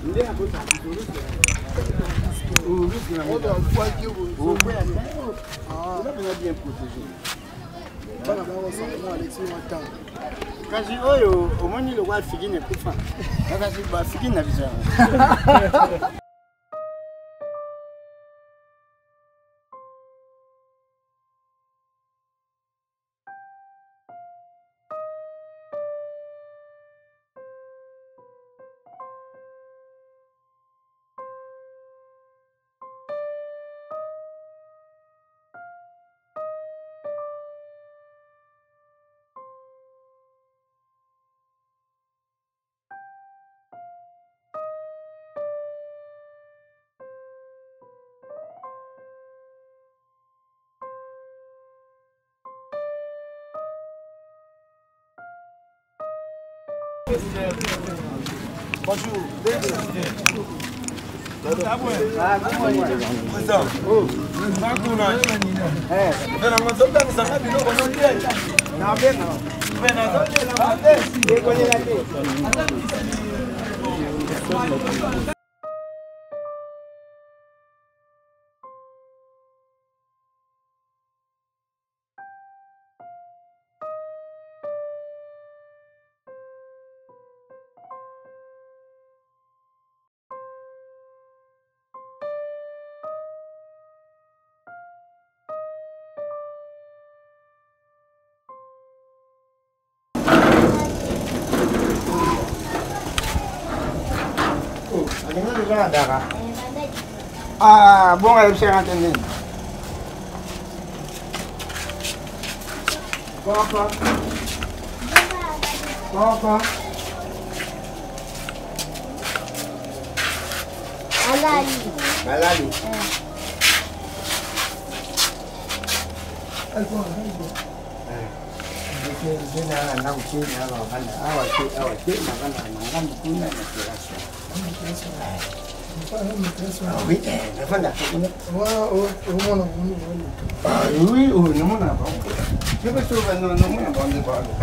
Nde akota bien protégé. Bana bakosangana Alexis Matanga. Kasi oyo omoni lokwa figine ekufa, kasi bafigine na biso yango. Bonjour. Ah, bon, ayebisaka nga te ndeni. Papa. Papa. Balali. Balali. Oui, nafanda kuna. Oui, namona bango. Namona bango.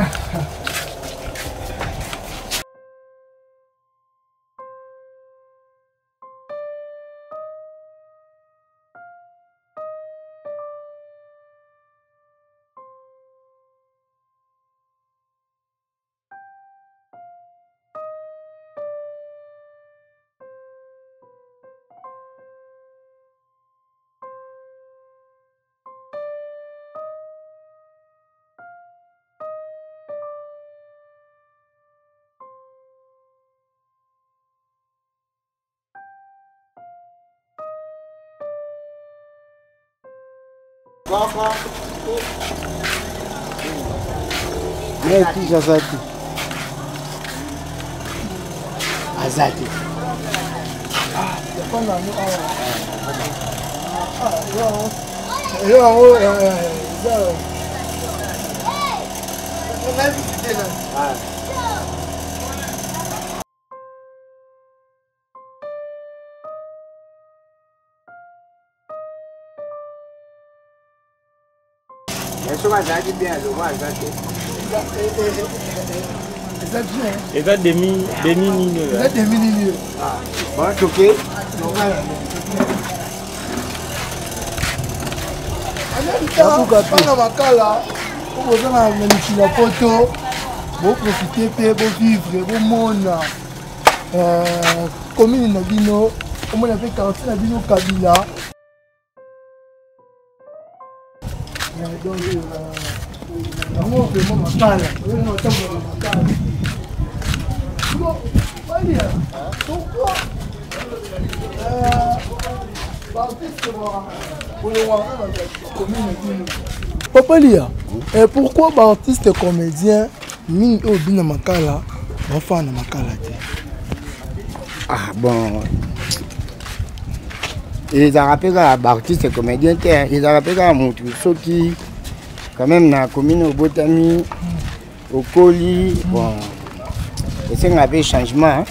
Mais Kinshasa te. Aza te. Ah, yango eza soki azalaki bien aloba aza te eza bien eza demi demi nini eza demi nini bon toke bana makala po boza na mikili ya poto boprofite mpe bovivre bomona euh, commune na bino omona mpe quartier na bino kabila donc yango vraiment makala otambola makala balia pourquoi baartiste bolongwaka na commune na bino papa lia pourquoi baartiste comédien mingi oyo bina makala bafana na makala te ah bon ezalaka mpe kaka baartiste comédien te ezalaka mpe kaka motu soki quand même na commune obotami okoli bon esengaka mpe changement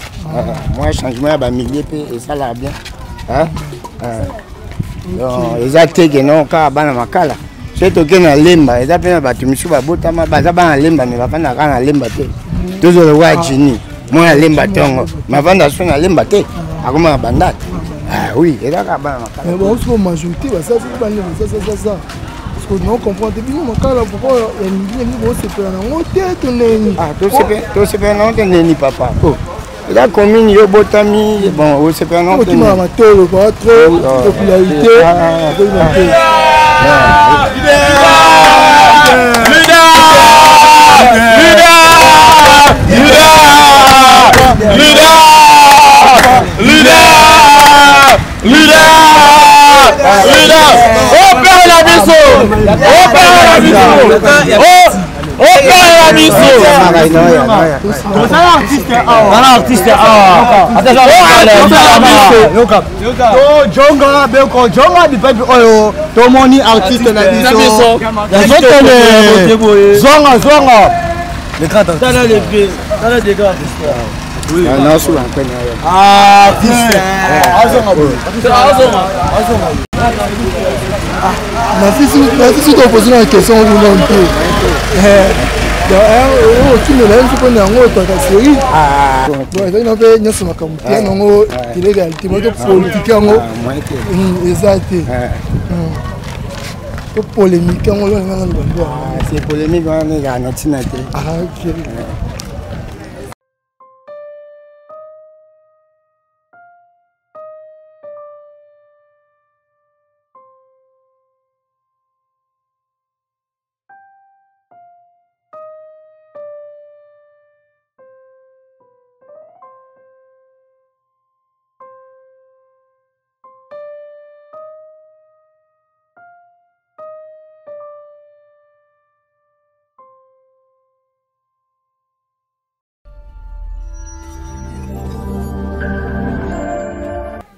mwa changement ya bamilie mpe esalaka bien donc eza te ke non kaka bana makala soki toke na lemba eza mpe na bato mosusu babotama baza bana lemba me bafandaka kaka na lemba te tozwa lokola jini mwana lemba ntongo me afanda so na lemba te akoma na bandal ah oui eza kaka bana makala bango sikoyo majorité basasaki bande basasasasa parce que non comprendre te bino makala pourquoi ya mingi mingi bosepela nango te to ndeni tosepela nango te ndeni papa oh. eza commune yo obotami bon osepela nango otimaka matolo kua trop ah. popularité ah. Leader! Leader! Opère na biso! Opère na biso! Opère na biso! Tozala artiste awa. Tozala artiste awa. Tojonga beko jonga bipapi oyo tomoni artiste na biso. Yazokende. Zonga zonga. Le grand artiste. Tala le pied. Tala des grands artistes. Nasula nkweni oyo. Artiste. Azonga boye. Azonga. Azonga. Nafisi topose na question kuna mpe okimela ye mpo na yango otaka série bon ezali na mpe nyonso makambo te yango tele-réalité mo to politike yango eza te to polémique yango yo olinga naloba nde yango polémique wana ezala na ntina te ok.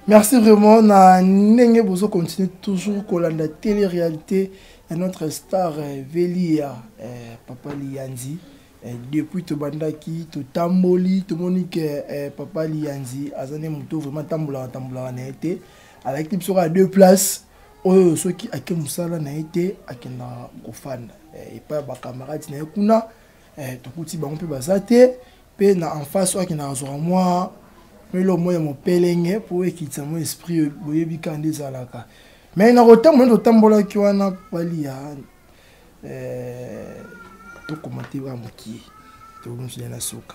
Merci vraiment na ndenge bozo continuer toujours kolanda télé-réalité ya notre star eh, Velia eh, papa Liyanzi eh, depuis tobandaki totamboli tomoni ke eh, papa Liyanzi aza nde moto vraiment tambolaka tambolaka na ye te alaki biso kaka deux places oyo soki ake mosala na ye te akendaka kofanda eh, epai ya bacamarade na ye kuna eh, tokuti bango mpe baza te mpe na en face oyo akendaka kozwaka mwa melo mwa ya mopelenge mpo ekitisa mwa esprit boyebi kaka nde ezalaka mai na kotambola nde totambolaki wana balia eh, tokoma te kaka mokie tokomosuya na suka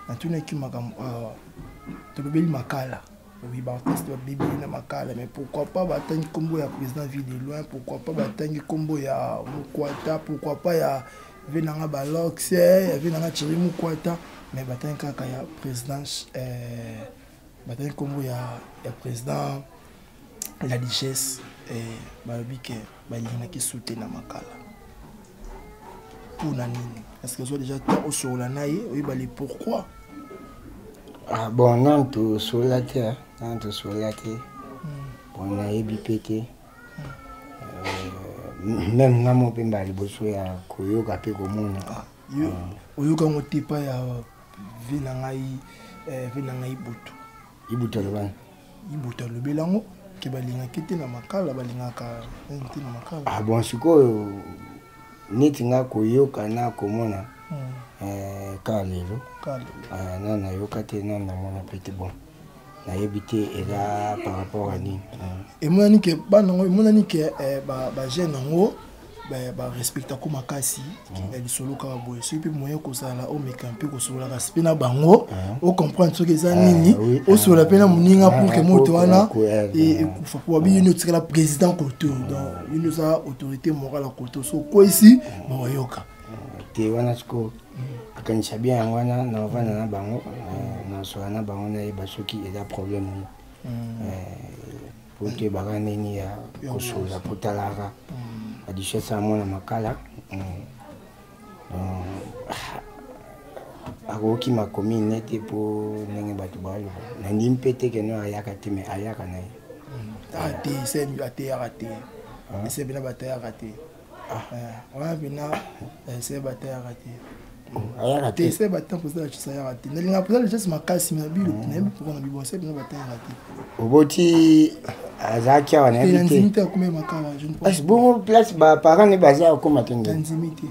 natunaki makambo awa tolobeli makala oui baartiste babebeli na makala mais pourquoi pas batangi nkombo ya président ville de loin pourquoi pas batangi nkombo ya mokwata pourquoi pas ya vie nanga balox ya vie nanga thierry mokwata mais batangi kaka ya président euh, batangi nkombo ya, ya président la duchesse. Eh, balobi ke balingaki su te na makala mpona nini est ce que ozwa déjà temps osolola na ye oyeba le pourquoi ah, bon nanu tosolola te nanu tosolola te hmm. bon nayebi mpe te hmm. euh, meme nga mo mpe mbala liboso ya koyoka mpe komona ah, hmm. oyoka yango te epai ya vie na ngai eh, vie na ngai butu Ibutu alobani? Ibutu alobeli yango ke balingaki te na makala balingaka te na makala. Ah bon sikoyo neti nga koyoka na komona hmm. eh, kaka lelo eh, na nayoka te na namona mpe te bon nayebi te eza par rapport à nini eh. emonani ke bana yango emonani ke bajeune yango barespecta ko makasi na lisolo kaka boye soki mpe moyen kozala omeka mpe kosolola kasi mpe na bango ocomprendre soki eza nini osolola mpe na moninga pour ke moto wana ekufa mpo babi yo nde otikala président koto donc yo nde oza autorité morale ya koto so okwesi bakoyoka te wana sikoyo akanisa bien yango wana na ovanda na bango nasola na bango nayeba soki eza problème nini po toyebaka ndenge ya kosolola po talaka la duchesse ya mwana makala mm. akokima commune ne te mpo ndenge bato baloba nandimi mpe te keno ayaka te mais ayaka na ye ah, te se ateyaka te ese bina bateyaka te ah. wana mpena se bateyaka te ayaka te se batan mpoza la chance ayaka te nalinga mpoza la chance makasi na bilo nayebi pourquoi na bibo se bino bateyaka te oboti azalaki awa nayebi te te akoma makawa je ne pense bongo place ba parents ne baza akoma te nde nandimi te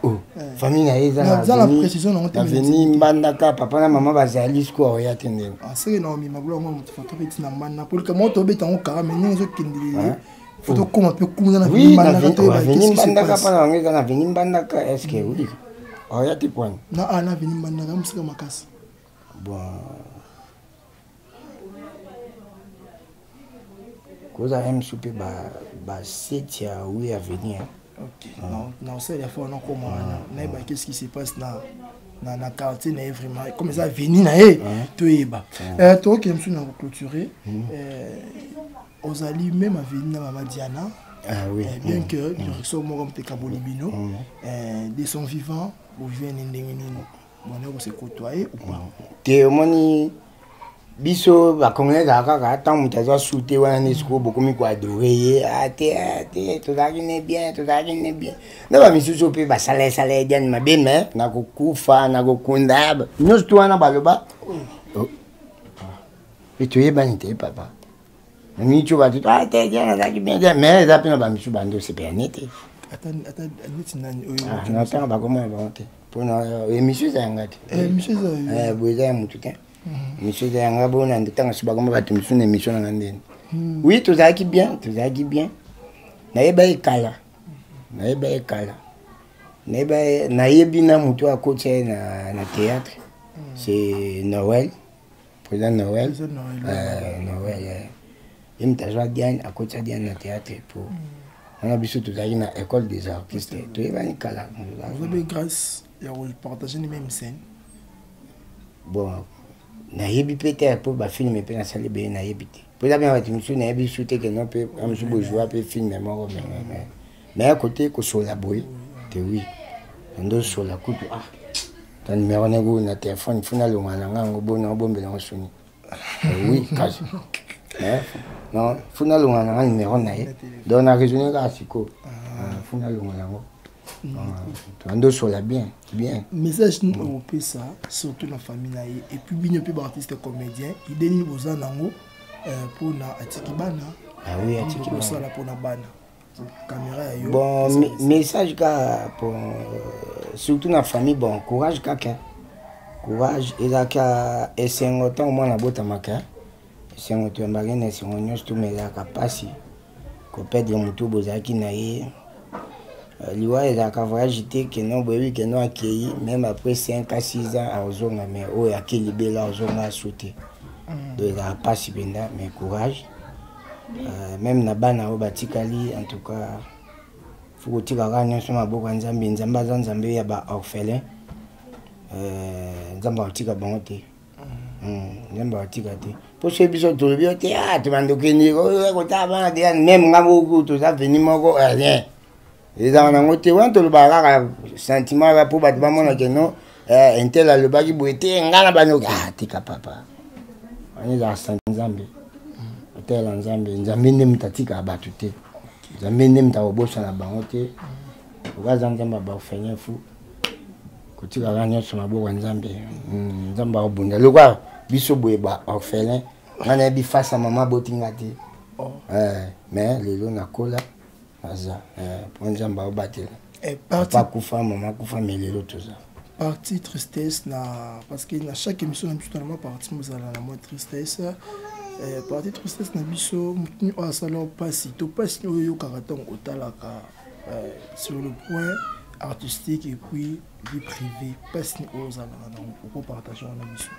oh eh. famille na ye eza na précision nango te aveni mbandaka papa na mama bazali sikoyo aoya te ndenge ah, seke na omema biloko yango moto fato mpe ntina mbanda mpo likambo tobeta yango kara me ndenge ezokendelele faut tokóma mpe kuna na veni mbandaka mpa na bango eza na veni mbandaka est ce que oui oya te poani na a na veni mbandaka mosika makasi bon kozala ye mosusu mpe baseti ya oui avenir ok na osala ya fort nakoma wana nayeba qu'est ce qui se passe na na, na quartier na ye vraiment comme eza aveni na ye toyeba tokokende mosusu na koclôturer ozali même aveni na mama diana ah, oui. eh, bien mm. que direction moko moto ekaboli bino mm. eh, de son vivant bovivene ndenge nini bona kose côtoyer ou pas te omoni biso bacongolais ezalaka kaka ntango moto azwa su te wana nde sikoyo bokomi koadore ye ah, te ah, te tozalaki ne bien tozalaki ne bien na bamisusu mpe basalesala ye diane mabe me nakokufa nakokunda nyonso tu wana baloba oh. E toyebani te papa na miniti oyo bato ah, te diane azalaki bien te mais eza mpe na bamisusu bandi osepela ne te ah, natanga bakomona bango te mpona euh, émission eza yanga te eh, eh, boye eza ya motu te mhm. émission eza yanga bona ntanga so bakoma bato misusu na émission nanga ndeni hmm. oui tozalaki bien tozalaki bien nayeba ye kala nayeba ye kala nayebi na motu akotisa ye na théâtre hmm. c'est noël président noël euh, noël euh, ye moto azwa diane akotisa diane na théâtre po hmm. wana biso tozalaki na école des artistes toyebani kala ozabe grâce ya kopartage ni même scène bon nayebi mpe te mpo bafilme mpe nasali ebele nayebi te mpo eza mpe na bato mosusu nayebi su te keno mpe mosusu bozwa mpe filme moko mais ya kote kosola boye te wi nandosola kutu ah ta numero na yango na telefone fo nalonga na nga yango bona obombela yango soni eh oui kasi eh, non fo nalonga na nga numero na ye donc na raisonne kaka sikoyo ah. fo nalonga yango ah, ndosola bien bien message nini okopesa surtout na famille na ye et puis bino mpe baartiste comédien ide nini boza nango mpona euh, atiki bana ah oui, atiki bana mpona bana camera ya yo bon message kaka pour euh, surtout na famille bon courage kaka courage ezalaka esengo ntango mwana abotamaka esengo toyambaki na esengo nyonso to mais ezalaka mpasi koperdre motu bozalaki na ye euh, liwa ezalaka voyage te keno boyebi keno akei même après 5 à 6 ans akozonga mais oyo ake libela azonga asu te mm. donc ezalaka mpasi mpenza mais courage Euh, meme na bana oyo batikali en tout cas fo kotika kaka nyonso maboko ya nzambe nzambe aza nzambe ya baorphelin euh, nzambe akotika bango te mm. Nzambe akotika te. Mpo soki biso tolobi yo te, ah, tobanda okende kotala bana deya meme nga moko toza veni moko eh, rien. Ezalaka nango te wana tolobaka kaka sentiment kaka mpo bato bamona ke non eh, intel alobaki boye te nga na banoki ah, tika papa wana ezalaka senti nzambe otalela nzambe nzambe nde moto atikaka bato te nzambe nde moto akobosana bango te okaza nzambe abaorphelin fou kotikaka nyonso maboko ya nzambe hmm, nzambe akobunda lokola biso boye ba orphelin ngai nayebi face ya mama aboti nga te oh. eh, mais lelo nakola naza eh, mpo nzambe aobatela eh, papa akufa mama akufa mais lelo toza partie tristesse na parce que na chaque émission na biso na mwa partie mozala na mwa tristesse eh, partie tristesse na biso motu oyo asala mpasi to mpasi oyo oyokaka ntango otalaka euh, sur le point artistique et puis vie privée mpasi oyo ozalaka nango okopartage wana biso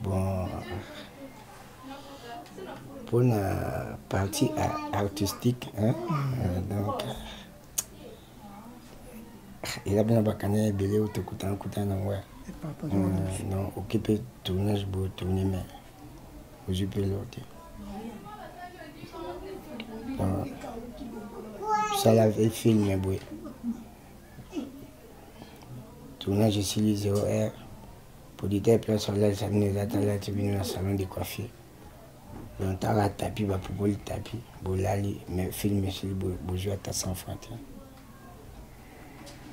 bon mpona partie artistique hein? mm. euh, donc eza mpena bakanda ebele oyo tokutana kutana nango ya donc oki mpe tournage boye tourne mais ozwi mpe eloko te sala filme boye tournage esili 0 heure producteur place alalisa bino eza te alati bino na salon de coiffure donc tala tapi bapupoli tapi bolali mais film esili bozwi ata 100 franc te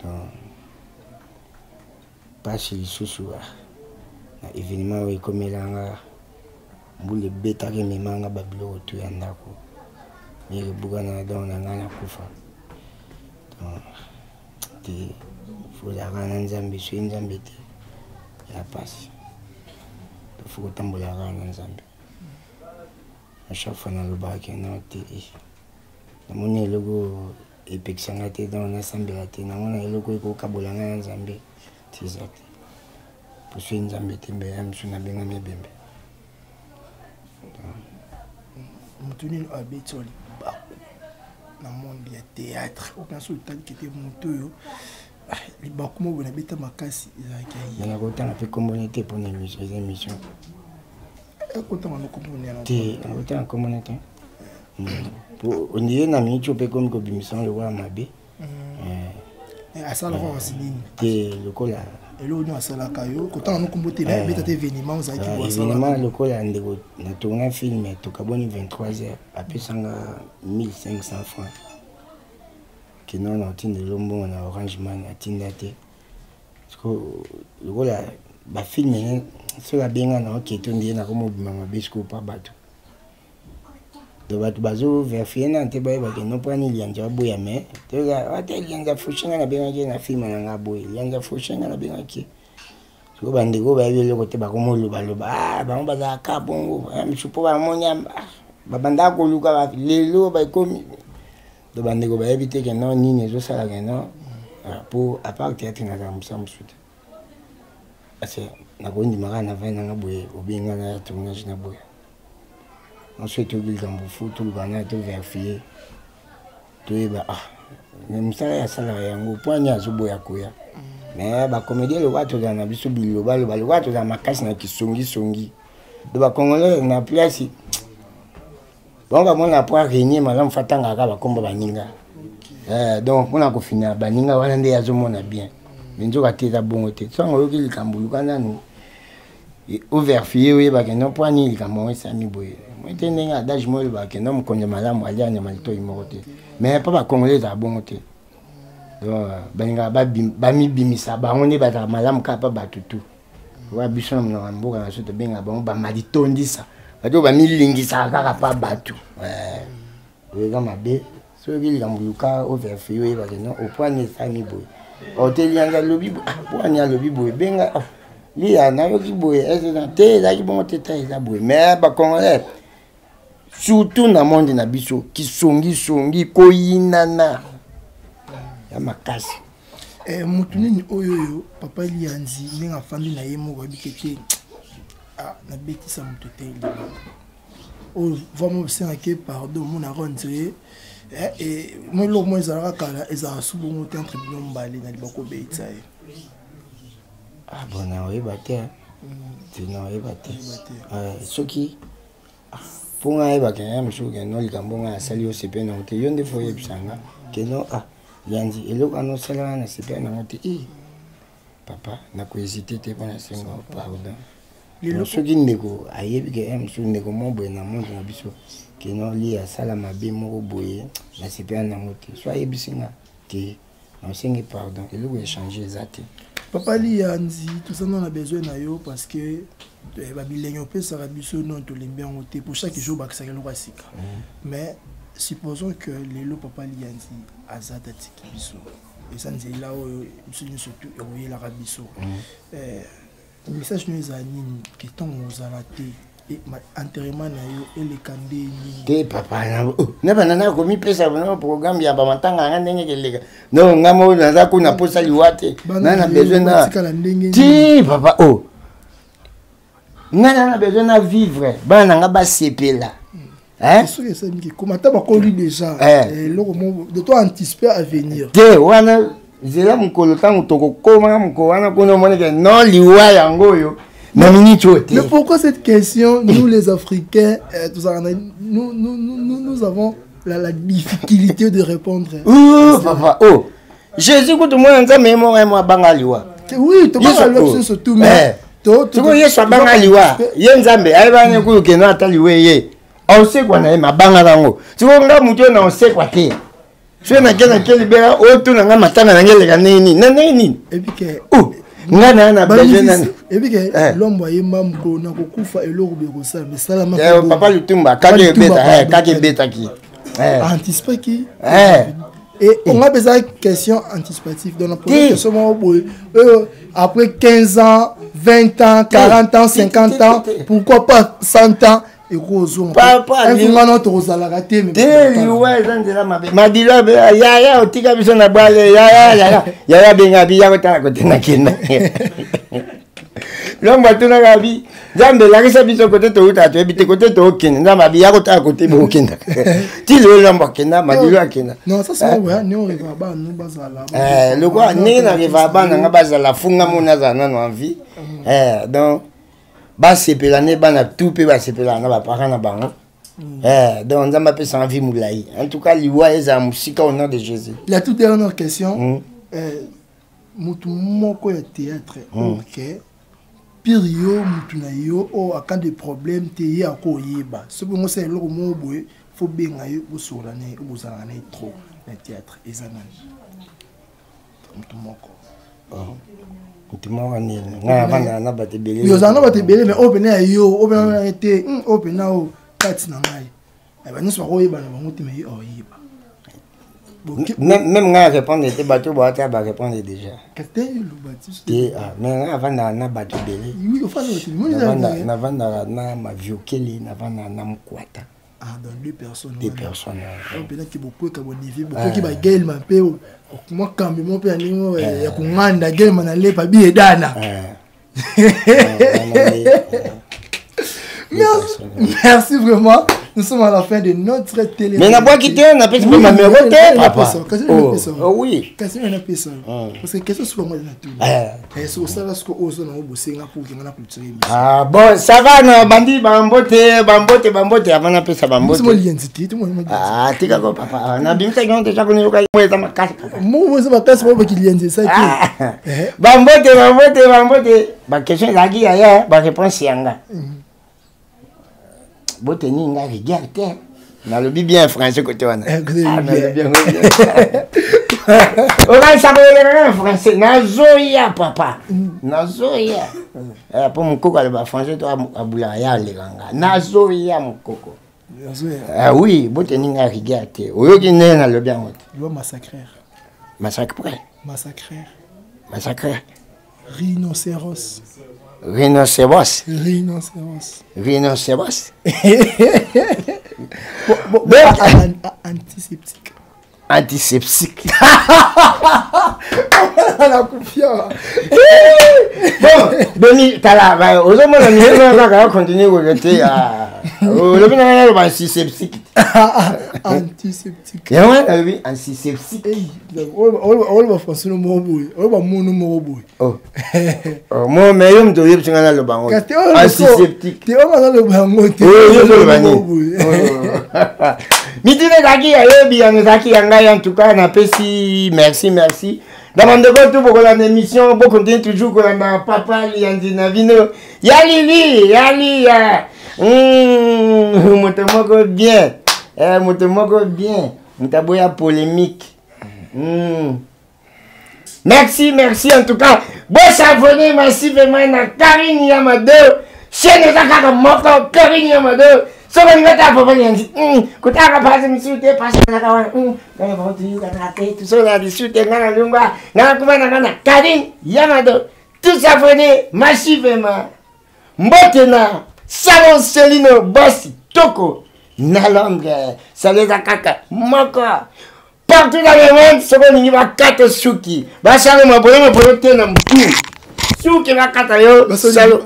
donc mpasi lisusu ah, na événement oyo ekomela nga mbula ebetaka emema nga babiloko tu ya ndako mire ebukana donc na ngai nakufa donc te fozalaka na nzambe soki nzambe te ya mpasi fo kotambolaka kaka na nzambe a chaque fois nalobaka ke no te eh. namoni eloko epekisa ngai te donc nasambela te namona eloko ekokabola ngai na nzambe te eza te po soki nzambe te mbe ya mosu nabengami ebembe moto nini abeti wa libaku na monde ya théâtre okanisi otali kete moto oyo ah, libaku moko nabeta makasi ezalaki ya ye nakotanga mpe nkombo ne te mpona émission eza émission akotanga no nkombo ne te nakotanga nkombo ne te po ondire na miniti oyo mpe ekomi kobimisa ngo lokola mabe mm. eh, asalaka eh, kasi nini te lokola eloko nini asalaka yo kotanga no nkombo te eh. beta te événement ozalaki événement lokola ndeko na tourna film tokaboni 23 heures apesanga 1500 francs kino na otindelo mbongo na orange man atinda te siko lokola bafilme soki abenga na oke to ndiye nakomobima mabe sikoyo pa bato donc bato bazo verifie nanu te bayeba ke no mpona lianza aboya mais toza ata lianza foshe ngai nabengaki ye na filme na ngai aboye lianza foshe ngai nabengaki ye sikoyo bandeko bayebi eloko te bakomolobaloba ah, bango bazalaka bongo ah, misu mpo bamoni ah, babandaka koluka lelo bakomi donc bandeko bayebi te ke no nini ezosala ke no mpo apart théâtre nazala mosala mosusu te parce nakondima kaka na vai nanga boye obenga na ya tournage na boye Ensuite toyoki likambo fo toluka na to verifie toyeba ah me mosala ye asalaka yango mpo ani azoboya koya me bacomédien lokola tozala na biso bilobaloba lokola tozala makasi na kisongisongi do bacongolais na place bango bamona po arenie malamu fo atangaka kaka bakombo baninga eh, donc mpona kofina baninga wana nde azomona bien me nzoka te eza bongo te soki oyoki likambo luka nanu overfie oyeba ke no mpo nini likambo yango esami boye moi te ndenge adage moi olobaka ke no mokonzi malamu alia nyama litoi moko te mais mpo bacongolais ezala bongo te donc balingaka bamibimisa bango nde bazala malamu kaka mpa bato tu wa biso na monoko ya mboka na biso tobengaka bango bamalitondisa bato oyo bamilingisaka kaka mpa bato eh, oyo eza mabe soki likambo luka overfie oyeba ke non opwani esami boye otelianga alobi pwani ah, alobi boye benga oh, liya nayoki boye te ezalaki bongo te ta eza boye mais bacongolais surtout na monde na biso kisongisongi koyinana ya makasi eh, motu nini oyo oyo papa lianzi ndenge afandi na ye moko ayebike te ah, nabetisa moto te oyo vraiment osengaki pardon omonaka ondire eh, eh, mwa eloko moko ezalaka kala ezalaka su bongo te entre bino mbale na libako obeyisa ye. Ah bon, naoyeba te, te, naoyeba te. Soki mpo ngai ayebaka ya mosusu que non, likambo ngai asali yo sepele nango te, yo nde fo oyebisa nga que non, ah Lianzi, eloko wana osala wana sepele nango te, i papa, nakohésite te mpo nasenga pardon. Soki ndeko ayebi que ya mosusu ndeko moko boye na monde na biso que non, li asala mabe moko boye, nasepela nango te, so ayebisi nga te, nasengi pardon, eloko échange eza te. Papa Liyanzi, toza na besoin na yo parce que babilenge opesaka biso non, tolembi yango te. Pour chaque jour bakisaka eloko ya sika. Mais supposons que lelo papa Liyanzi aza tatiki biso, eza nzela oyo biso nyonso tu ekoyelaka biso, message no ezala nini que ntango ozala te, enterrement na yo eleka nde nini? Te papa, na banda na komipesa na programme ya bamatanga yanga ndenge keleka. Non, nga moko naza kuna posa liwa te, nga na besoin na ti papa o nga na besoin na vivre, bana na nga basepela. Soki esalaki koma ata bakoli déjà, eloko moko de to anticiper à venir. Te, wana nzela mokolo ntango tokokoma mokolo wana kuna, omoneke non, liwa yango oyo na minute oyo te. Mais pourquoi cette question? Nous les Africains, nous, nous, nous, nous avons la difficulté de répondre. Ouh, papa, oh Jésus kutu mwana Nzambe, ye moko ye mo abanga liwa. Oui, tobanga liwa surtout, mais sikoyo Yesu abanga liwa? Ye Nzambe ayebani kuyu keno ata liwa ye aosekwa na ye, mabanga nango. Sikoyo nga motu oyo na osekwa te, soki nake nake libela, otuna nga matanga nange eleka ndenge nini na ndenge nini? Nga na besoin nani? Ebike lombo ayemba mokolo na kokufa, eloko bekosala esalama. Papa Lutumba kaka ebeta, kaka ebetaki. Anticipaki et on a besoin de question anticipative. Donc la première question moko boye oyo, après 15 ans, 20 ans, 40 ans, 50 ans, pourquoi pas 100 ans, ekozonga wana, tokozalaka te. Te, liwa eza nzela mabe. Madilo yaya otika biso na bwale, yaya, yaya, yaya, benga bi ya kotala kote nakenda. Lombo atunaka bi Nzambe, elakisa biso kote toutaka, toyebi te kote tookende. Nzambe abi ya kotala kote bookenda ti lelo. Lombo akenda, Madilo akenda. Lokwa ndenge na rêva bana nga bazala funga mona azala nano en vie, donc basepela nde bana tu mpe basepelaka na baparent na bango. Donc Nzambe apesanga vie molai. En tout cas liwa ezala mosika au nom de Jésus. La toute dernière question, motu moko ya théâtre, ok, pire yo mutu na yo oyo aka de problème te, ye akoyeba soki bongo osala eloko moko boye, fo benga ye, bosokola na ye, oyo bozalaka na ye trop na théâtre, eza nani, motu moko? Motu moko nini? Ngai navandaka na bato ebele. Ozala na bato ebele, mais oyo pene ya yo, oyo pene te, oyo pene oyo kati na ngai, banyonso bakoyeba na bango te, mais ye oyeba. Même ngai répondre te, bato boata barépondre déjà te. Mais ngai avandaka na bato ebele, navandaka na Maviokeli, navandaka na Mokwata. Ah, dans deux personnes. Deux personnes. Mpenaki bokweka bonivi, bokweki bagelma mpe mwa kambi mo mpe ya ndenge ya konganda gelma na lepa bi edana. Merci, merci vraiment. Nous sommes à la fin de notre télé. Mais nabwaki te, napesi mpe mamero te, papa. Oh oui. Kasi napesa parce que question soki yango na tuni, soki osala soki oyo nango bosenga pour kenga na clôturer. Ah bon, ça va, na bandi bambote, bambote, bambote avant napesa bambote. Lienzi te. Ah, tika ko papa, nabimisaki yango deja kuna, yoka mo eza makasi. Mo eza makasi, mo baki lienzi esaki. Bambote, bambote, bambote. Baquestion ezalaki yaya, baréponse yanga. Boteni nga rigueur te, nalobi bien français kote wana, nalobi yango bien. Okanisa koyeleka na français, nazoya papa, nazoya mpo mokoko aloba français to abulaka ya aleka nga, nazoya mokoko. Oui, boteni nga rigueur te, oyoki ndenge nalobi yango te. Massacre. Massacre. Massacre. Massacre. Rhinocéros. Rhinocéros. Rhinocéros. Rhinocéros. Bon, bon, antiseptique. Antiseptique. Nakufi awa. Bon, Beni, tala, ozomona misala kaka akontinue koyo te. Olobi na ngai naloba antiseptique. Antiseptique. Yango wana nalobi antiseptique. Oloba français no moko boye, oloba mono moko boye. Oh. Oh, mo mais yo moto oyebisi ngai naloba yango antiseptique. Te, oyo naloba yango te. Oyo ozoloba nini? Mituna ezalaki ya yo, biyano ezalaki ya ngai. En tout cas, napesi merci, merci na bandeko tu bokolanda émission. Bokontinue toujours kolanda Papa Liyanzi na bino, ya Lili, ya Liya, moto moko bien, moto moko bien, moto aboya polémique. Merci, merci en tout cas. Bos'abonner massivement na Karine Yamado. Chaîne eza kaka moko, Karine Yamado. Soki olingi otala Papa Liyanzi, kotaka pasi mosusu te, pasi ezalaka wana, ngana baotuyukaka te, tosola lisusu te. Ngai nalongwa, ngai nakuma na ngai na Karine Yamado. Tout s'abonner massivement. Mbote na Salon Celino, bosi toko na Londres. Salo eza kaka moko partout dans le monde. Soki olingi bakata suki, basala mabolo mabolo te na motu, suki bakata yo, salo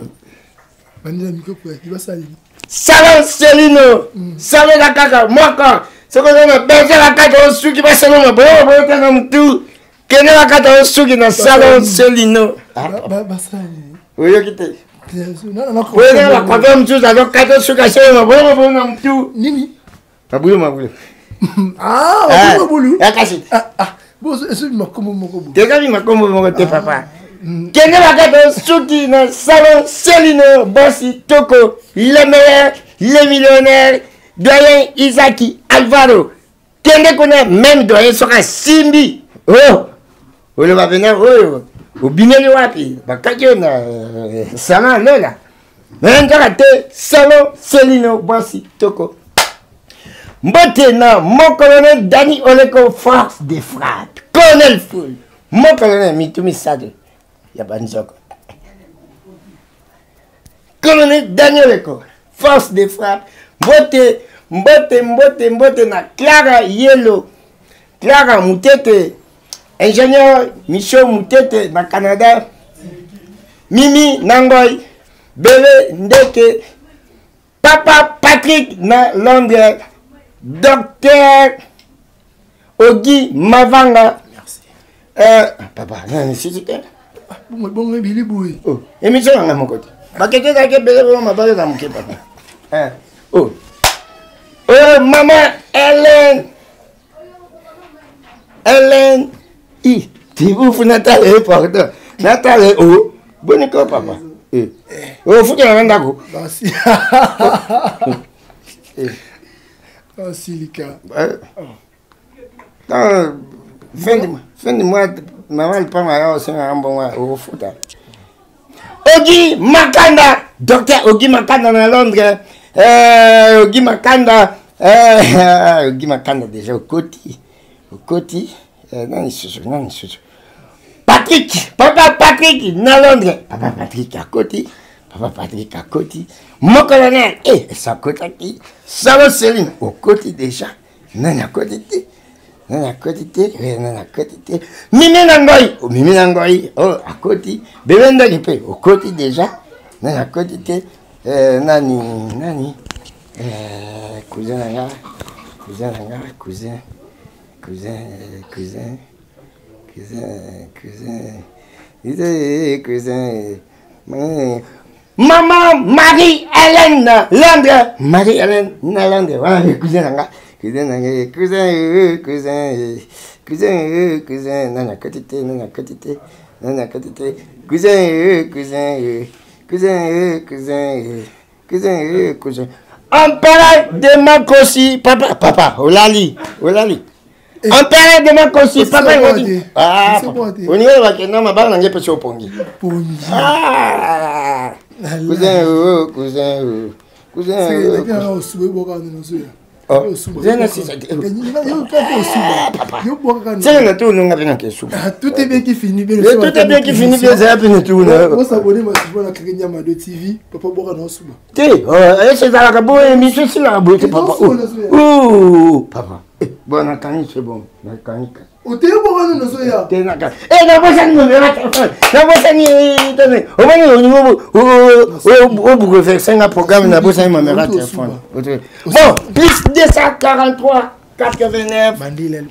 Salon Celino, salo eza kaka moko. Soki oza na besoin bakata yo suki, basala mabolo mabolo te na motu, kende bakata yo suki na Salon Celino. Oyoki te? Oyo bakwaka mosusu azokata suki, asala mabolo mabolo na motu. Nini? Mabulu mabulu. Ah, mabulu. Kasi esobi makombo moko boye. Tezali makombo moko te, papa. Kende bakata suki na Salon Celino, bosi toko, le meilleur, le millionnaire, doyen Isaki Alvaro. Kende kuna, même doyen soki asimbi, oh, oloba pena oyo obimeli wapi, bakati oyo na salon alola me kaka te. Salon Celino, bosi toko. Mbote na mon colonel Dani Oleko, force de frappe, colonel full, mon colonel mitu misato ya banzoko, colonel Dani Oleko, force de frappe. Mbote, mbote, mbote, mbote na Clara Yelo, Clara Mutete, ingénieur Michel Mutete na Canada, Mimi Nangoy, Bele Ndeke, Papa Patrick na Londres, docteur Ogi Mavanga. Merci. Papa, nani sisi te? Bongo ebili boye. Oh, émission nanga moko te. Bakete ezalaki ebele, bongo mabalo eza moke, papa. Oh. Oh, maman Hélène. Hélène. I, tibufu natala ye, pardon. Natala ye, oh. Boni ko, papa. Eh. Oh, futela na ndako. Basi. Basilika. Fin de mois, mama lipanga ya osengaka mbongo okofuta. Ogi Makanda, docteur Ogi Makanda na Londres. Ogi Makanda, Ogi Makanda déjà okoti, okoti. Nani susu, nani susu? Patrick, papa Patrick na Londres. Papa Patrick akoti, papa Patrick akoti. Mon colonel, eh, esakotaki. Salon Céline, okoti déjà. Nani akoti te? Nani akoti te? Nani akoti te? Mimi na Ngoi, oh, Mimi na Ngoi, oh, akoti. Bebe Ndaki mpe okoti déjà. Nani akoti te? Nani, nani? Cousin na nga, cousin na nga, cousin, cousin, cousin, cousin, cousin, cousin, cousin. Maman Marie-Hélène Londres, Marie-Hélène na Londres, wana cousin na nga, cousin na nga, cousin, cousin, cousin, cousin. Nani akoti te? Nani akoti te? Nani akoti te? Cousin, cousin, cousin, cousin, cousin, cousin. Empereur de Makosi, papa, papa, olali, olali. Empereur de Makosi, papa. Ah, oninga bakenda mabala na ngai mpe so opongi. Ah, cousin, oh, cousin, oh, cousin. Seke na tununga mpe na kesuba. Tout est bien qui finit bien. Tout est bien qui finit bien, ezala mpe na tuna. Bos'abonner massivement na Karine Yamado TV. Papa, boka na osuba. Te, ese ezalaka boye, émission esilaka boye te, papa. Papa, bon, nakangi, c'est bon, nakangi. Oteyebwaka nano ozoya. Eh, nabosani numero ya telefone, nabosani tene. Omoni olingi obouleverse nga programme, nabosani numero ya telefone. Bon, plus 243 89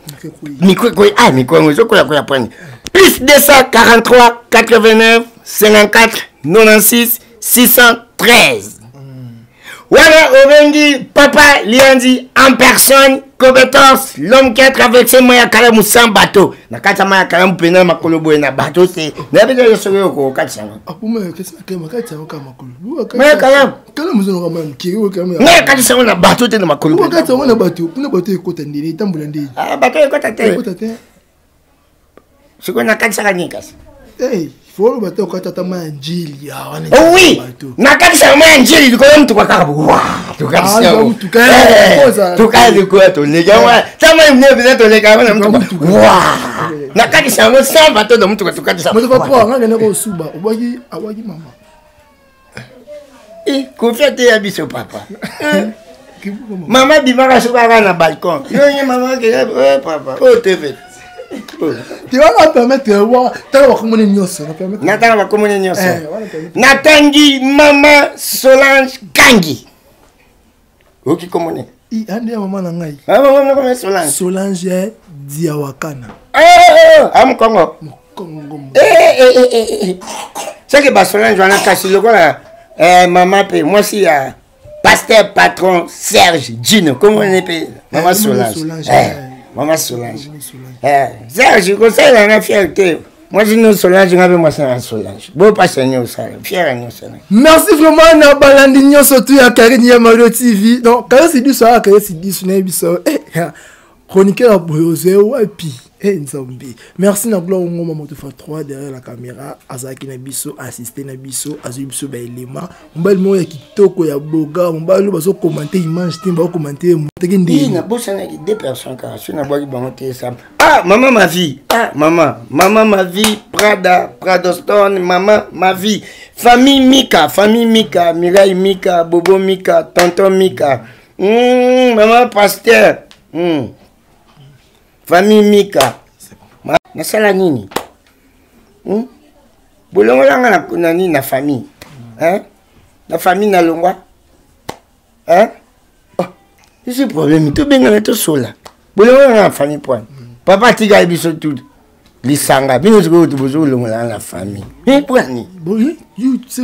micro ekoyi, ah, micro yango ezokoya koya pwani. Plus 243 89 54 96 613. Wana obengi papa Lianzi en personne, compétence, l'homme qui a traversé mai ya kalamu sans bateau. Na kati ya mai ya kalamu mpenza makolo boye na bateau te. Nayebi te soki okokatisa yango. Mai ya kalamu. Ngai akatisa yango na bateau te, na makolo. Okatisa yango na bateau, kuna bateau ekota ndeni, etambola ndeni. Ah, bateau ekota te. Ekota te. Sikoyo nakatisaka nini kasi? Hey, fo oloba te okata ata mai ya njili ah, wana Oh oui, nakatisaka mai ya njili likolo ya motuka kaka wa tokatisa likolo toleka wana ta mai monene mpenza toleka yango na motuka wa nakatisa yango sans bato na motuka tokatisa. Moto papa nga kende kosuba obwaki abwaki mama. Eh, kofi ateya biso papa. Eh. Mama bimaka soki aka na balcon yo nye mama akende eh, papa oyo tv. Te wana permettre wa tala bakomoni nyonso. Natanga bakomoni nyonso, natangi mama Solange Kangi, oyoki komoni? Ande ya mama na ngai. Mama Solange. Solange Diawakana. A mokongo mokongo. Soki basolange wana kasi lokola mama mpe mwasi ya pasteur patron Serge Dino, komone mpe mama Solange, mama Solange Serge kosalela na fierté mwasi no Solange, nga mpe mwasi na Solange bopasa nyosala fiere nyosala. Merci vraiment na balandi nyonso tu ya Karine ya Mario TV. Donc Karine Sidiso, ah, Karine Sidiso nayebi biso chroniqueur ya boye ozwe wapi? Eh, Nzambe. Merci na Gloire Ngoma moto fa 3 derrière la caméra, azalaki na biso, assisté na biso, azwi biso ba élément. Mobali moko ya kitoko ya boga, mobali oyo bazo commenter image te, bazo commenter moteki ndenge. Nabosanaki deux personnes kaka soki nabwaki bango te sa. Ah, mama ma vie, ah, mama, mama ma vie, Prada, Pradoston, mama ma vie, famille Mika, famille Mika, Mireille Mika, Bobo Mika, tonton Mika, mama pasteur, Famille Mika. Nasala nini? Bolongolanga na, na nini na famille, hein? Na famille nalongwa, hein? Oh, ezi problème tobengana tosola. Bolongolanga na famille poani papa atikali biso tu lisanga bino sikoyo bozolongolanga na famille poani.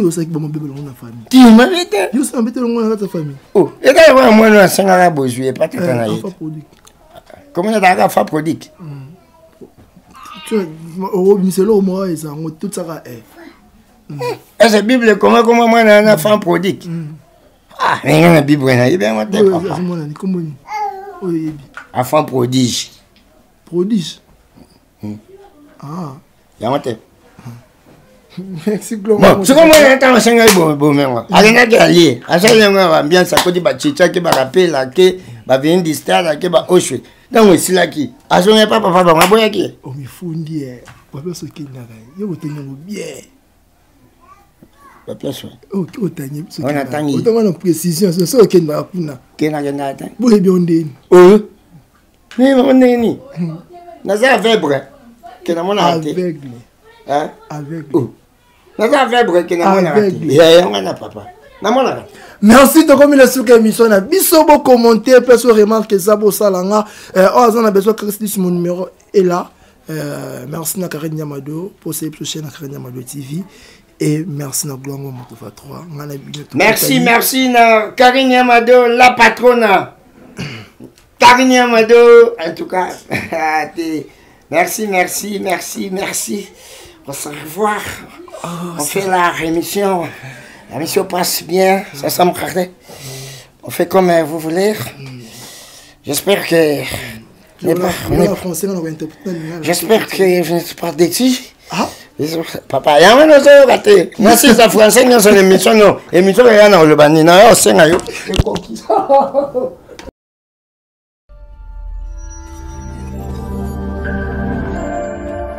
Osalaki bamabe bolongo na famille. Ti mabe te. Yo osala mabe te, longo na kati ya famille. Oh, ekaka kaka mwana oyo asengaka bozwi epa tata na ye. Comment ezalaka fa prodigue? Obimisa eloko moko eza yango totisaka. Ese Bible ekoma koma mwana wana fan prodigue? Ah, ndenge na Bible nayebi yango te papa. Azomonani kombo nini oyo oyebi? Enfant prodige. Prodige. Ah. Yango te. Merci Gloire. Bon, sikoyo mwana ntango asengaki bomengo alingaki alie, asali yango ya baambiance, akoti bachichaki barapela ke baveni du stade ake baoshwe. Ntango esilaki azongi pa papa, bango aboyaki. Omifundi baplace okendaka yo botangi yango bien. Baplace otangi? Wana natangi. Otanga na précision so okendaka kuna. Kendakendaka te. Boyebi yo ndeni. Oyo mama ndenge nini naza aveugle ke namonaka te. Aveugle. Hein? Aveugle. Oh. Naza aveugle ke namonaka te. Aveugle. Yango na papa namonaka te. Merci, tokomi na suka émission na biso. Bocommenter mpe so remarque eza bosala nga oyo aza na besoin Christis, mon numéro est là. Merci na Karine Nyamado pour cette chaîne na Karine Nyamado TV et merci na Gloire Motofa 3 nga na bino. Merci, merci na Karine Yamado, la patrona. Karine Yamado, en tout cas, merci, merci, merci, merci. On se revoit. On fait la rémission. La mission passe bien, ça me paraît. On fait comme vous voulez. J'espère que n'est pas- on français nga na kointerprete na lingala. J'espère que je ne suis pas déçu. Ah. Papa yango nazoyoka te, nasisa français nyonso na émission no émission eya na koloba nini na yo osenga yo ekoki.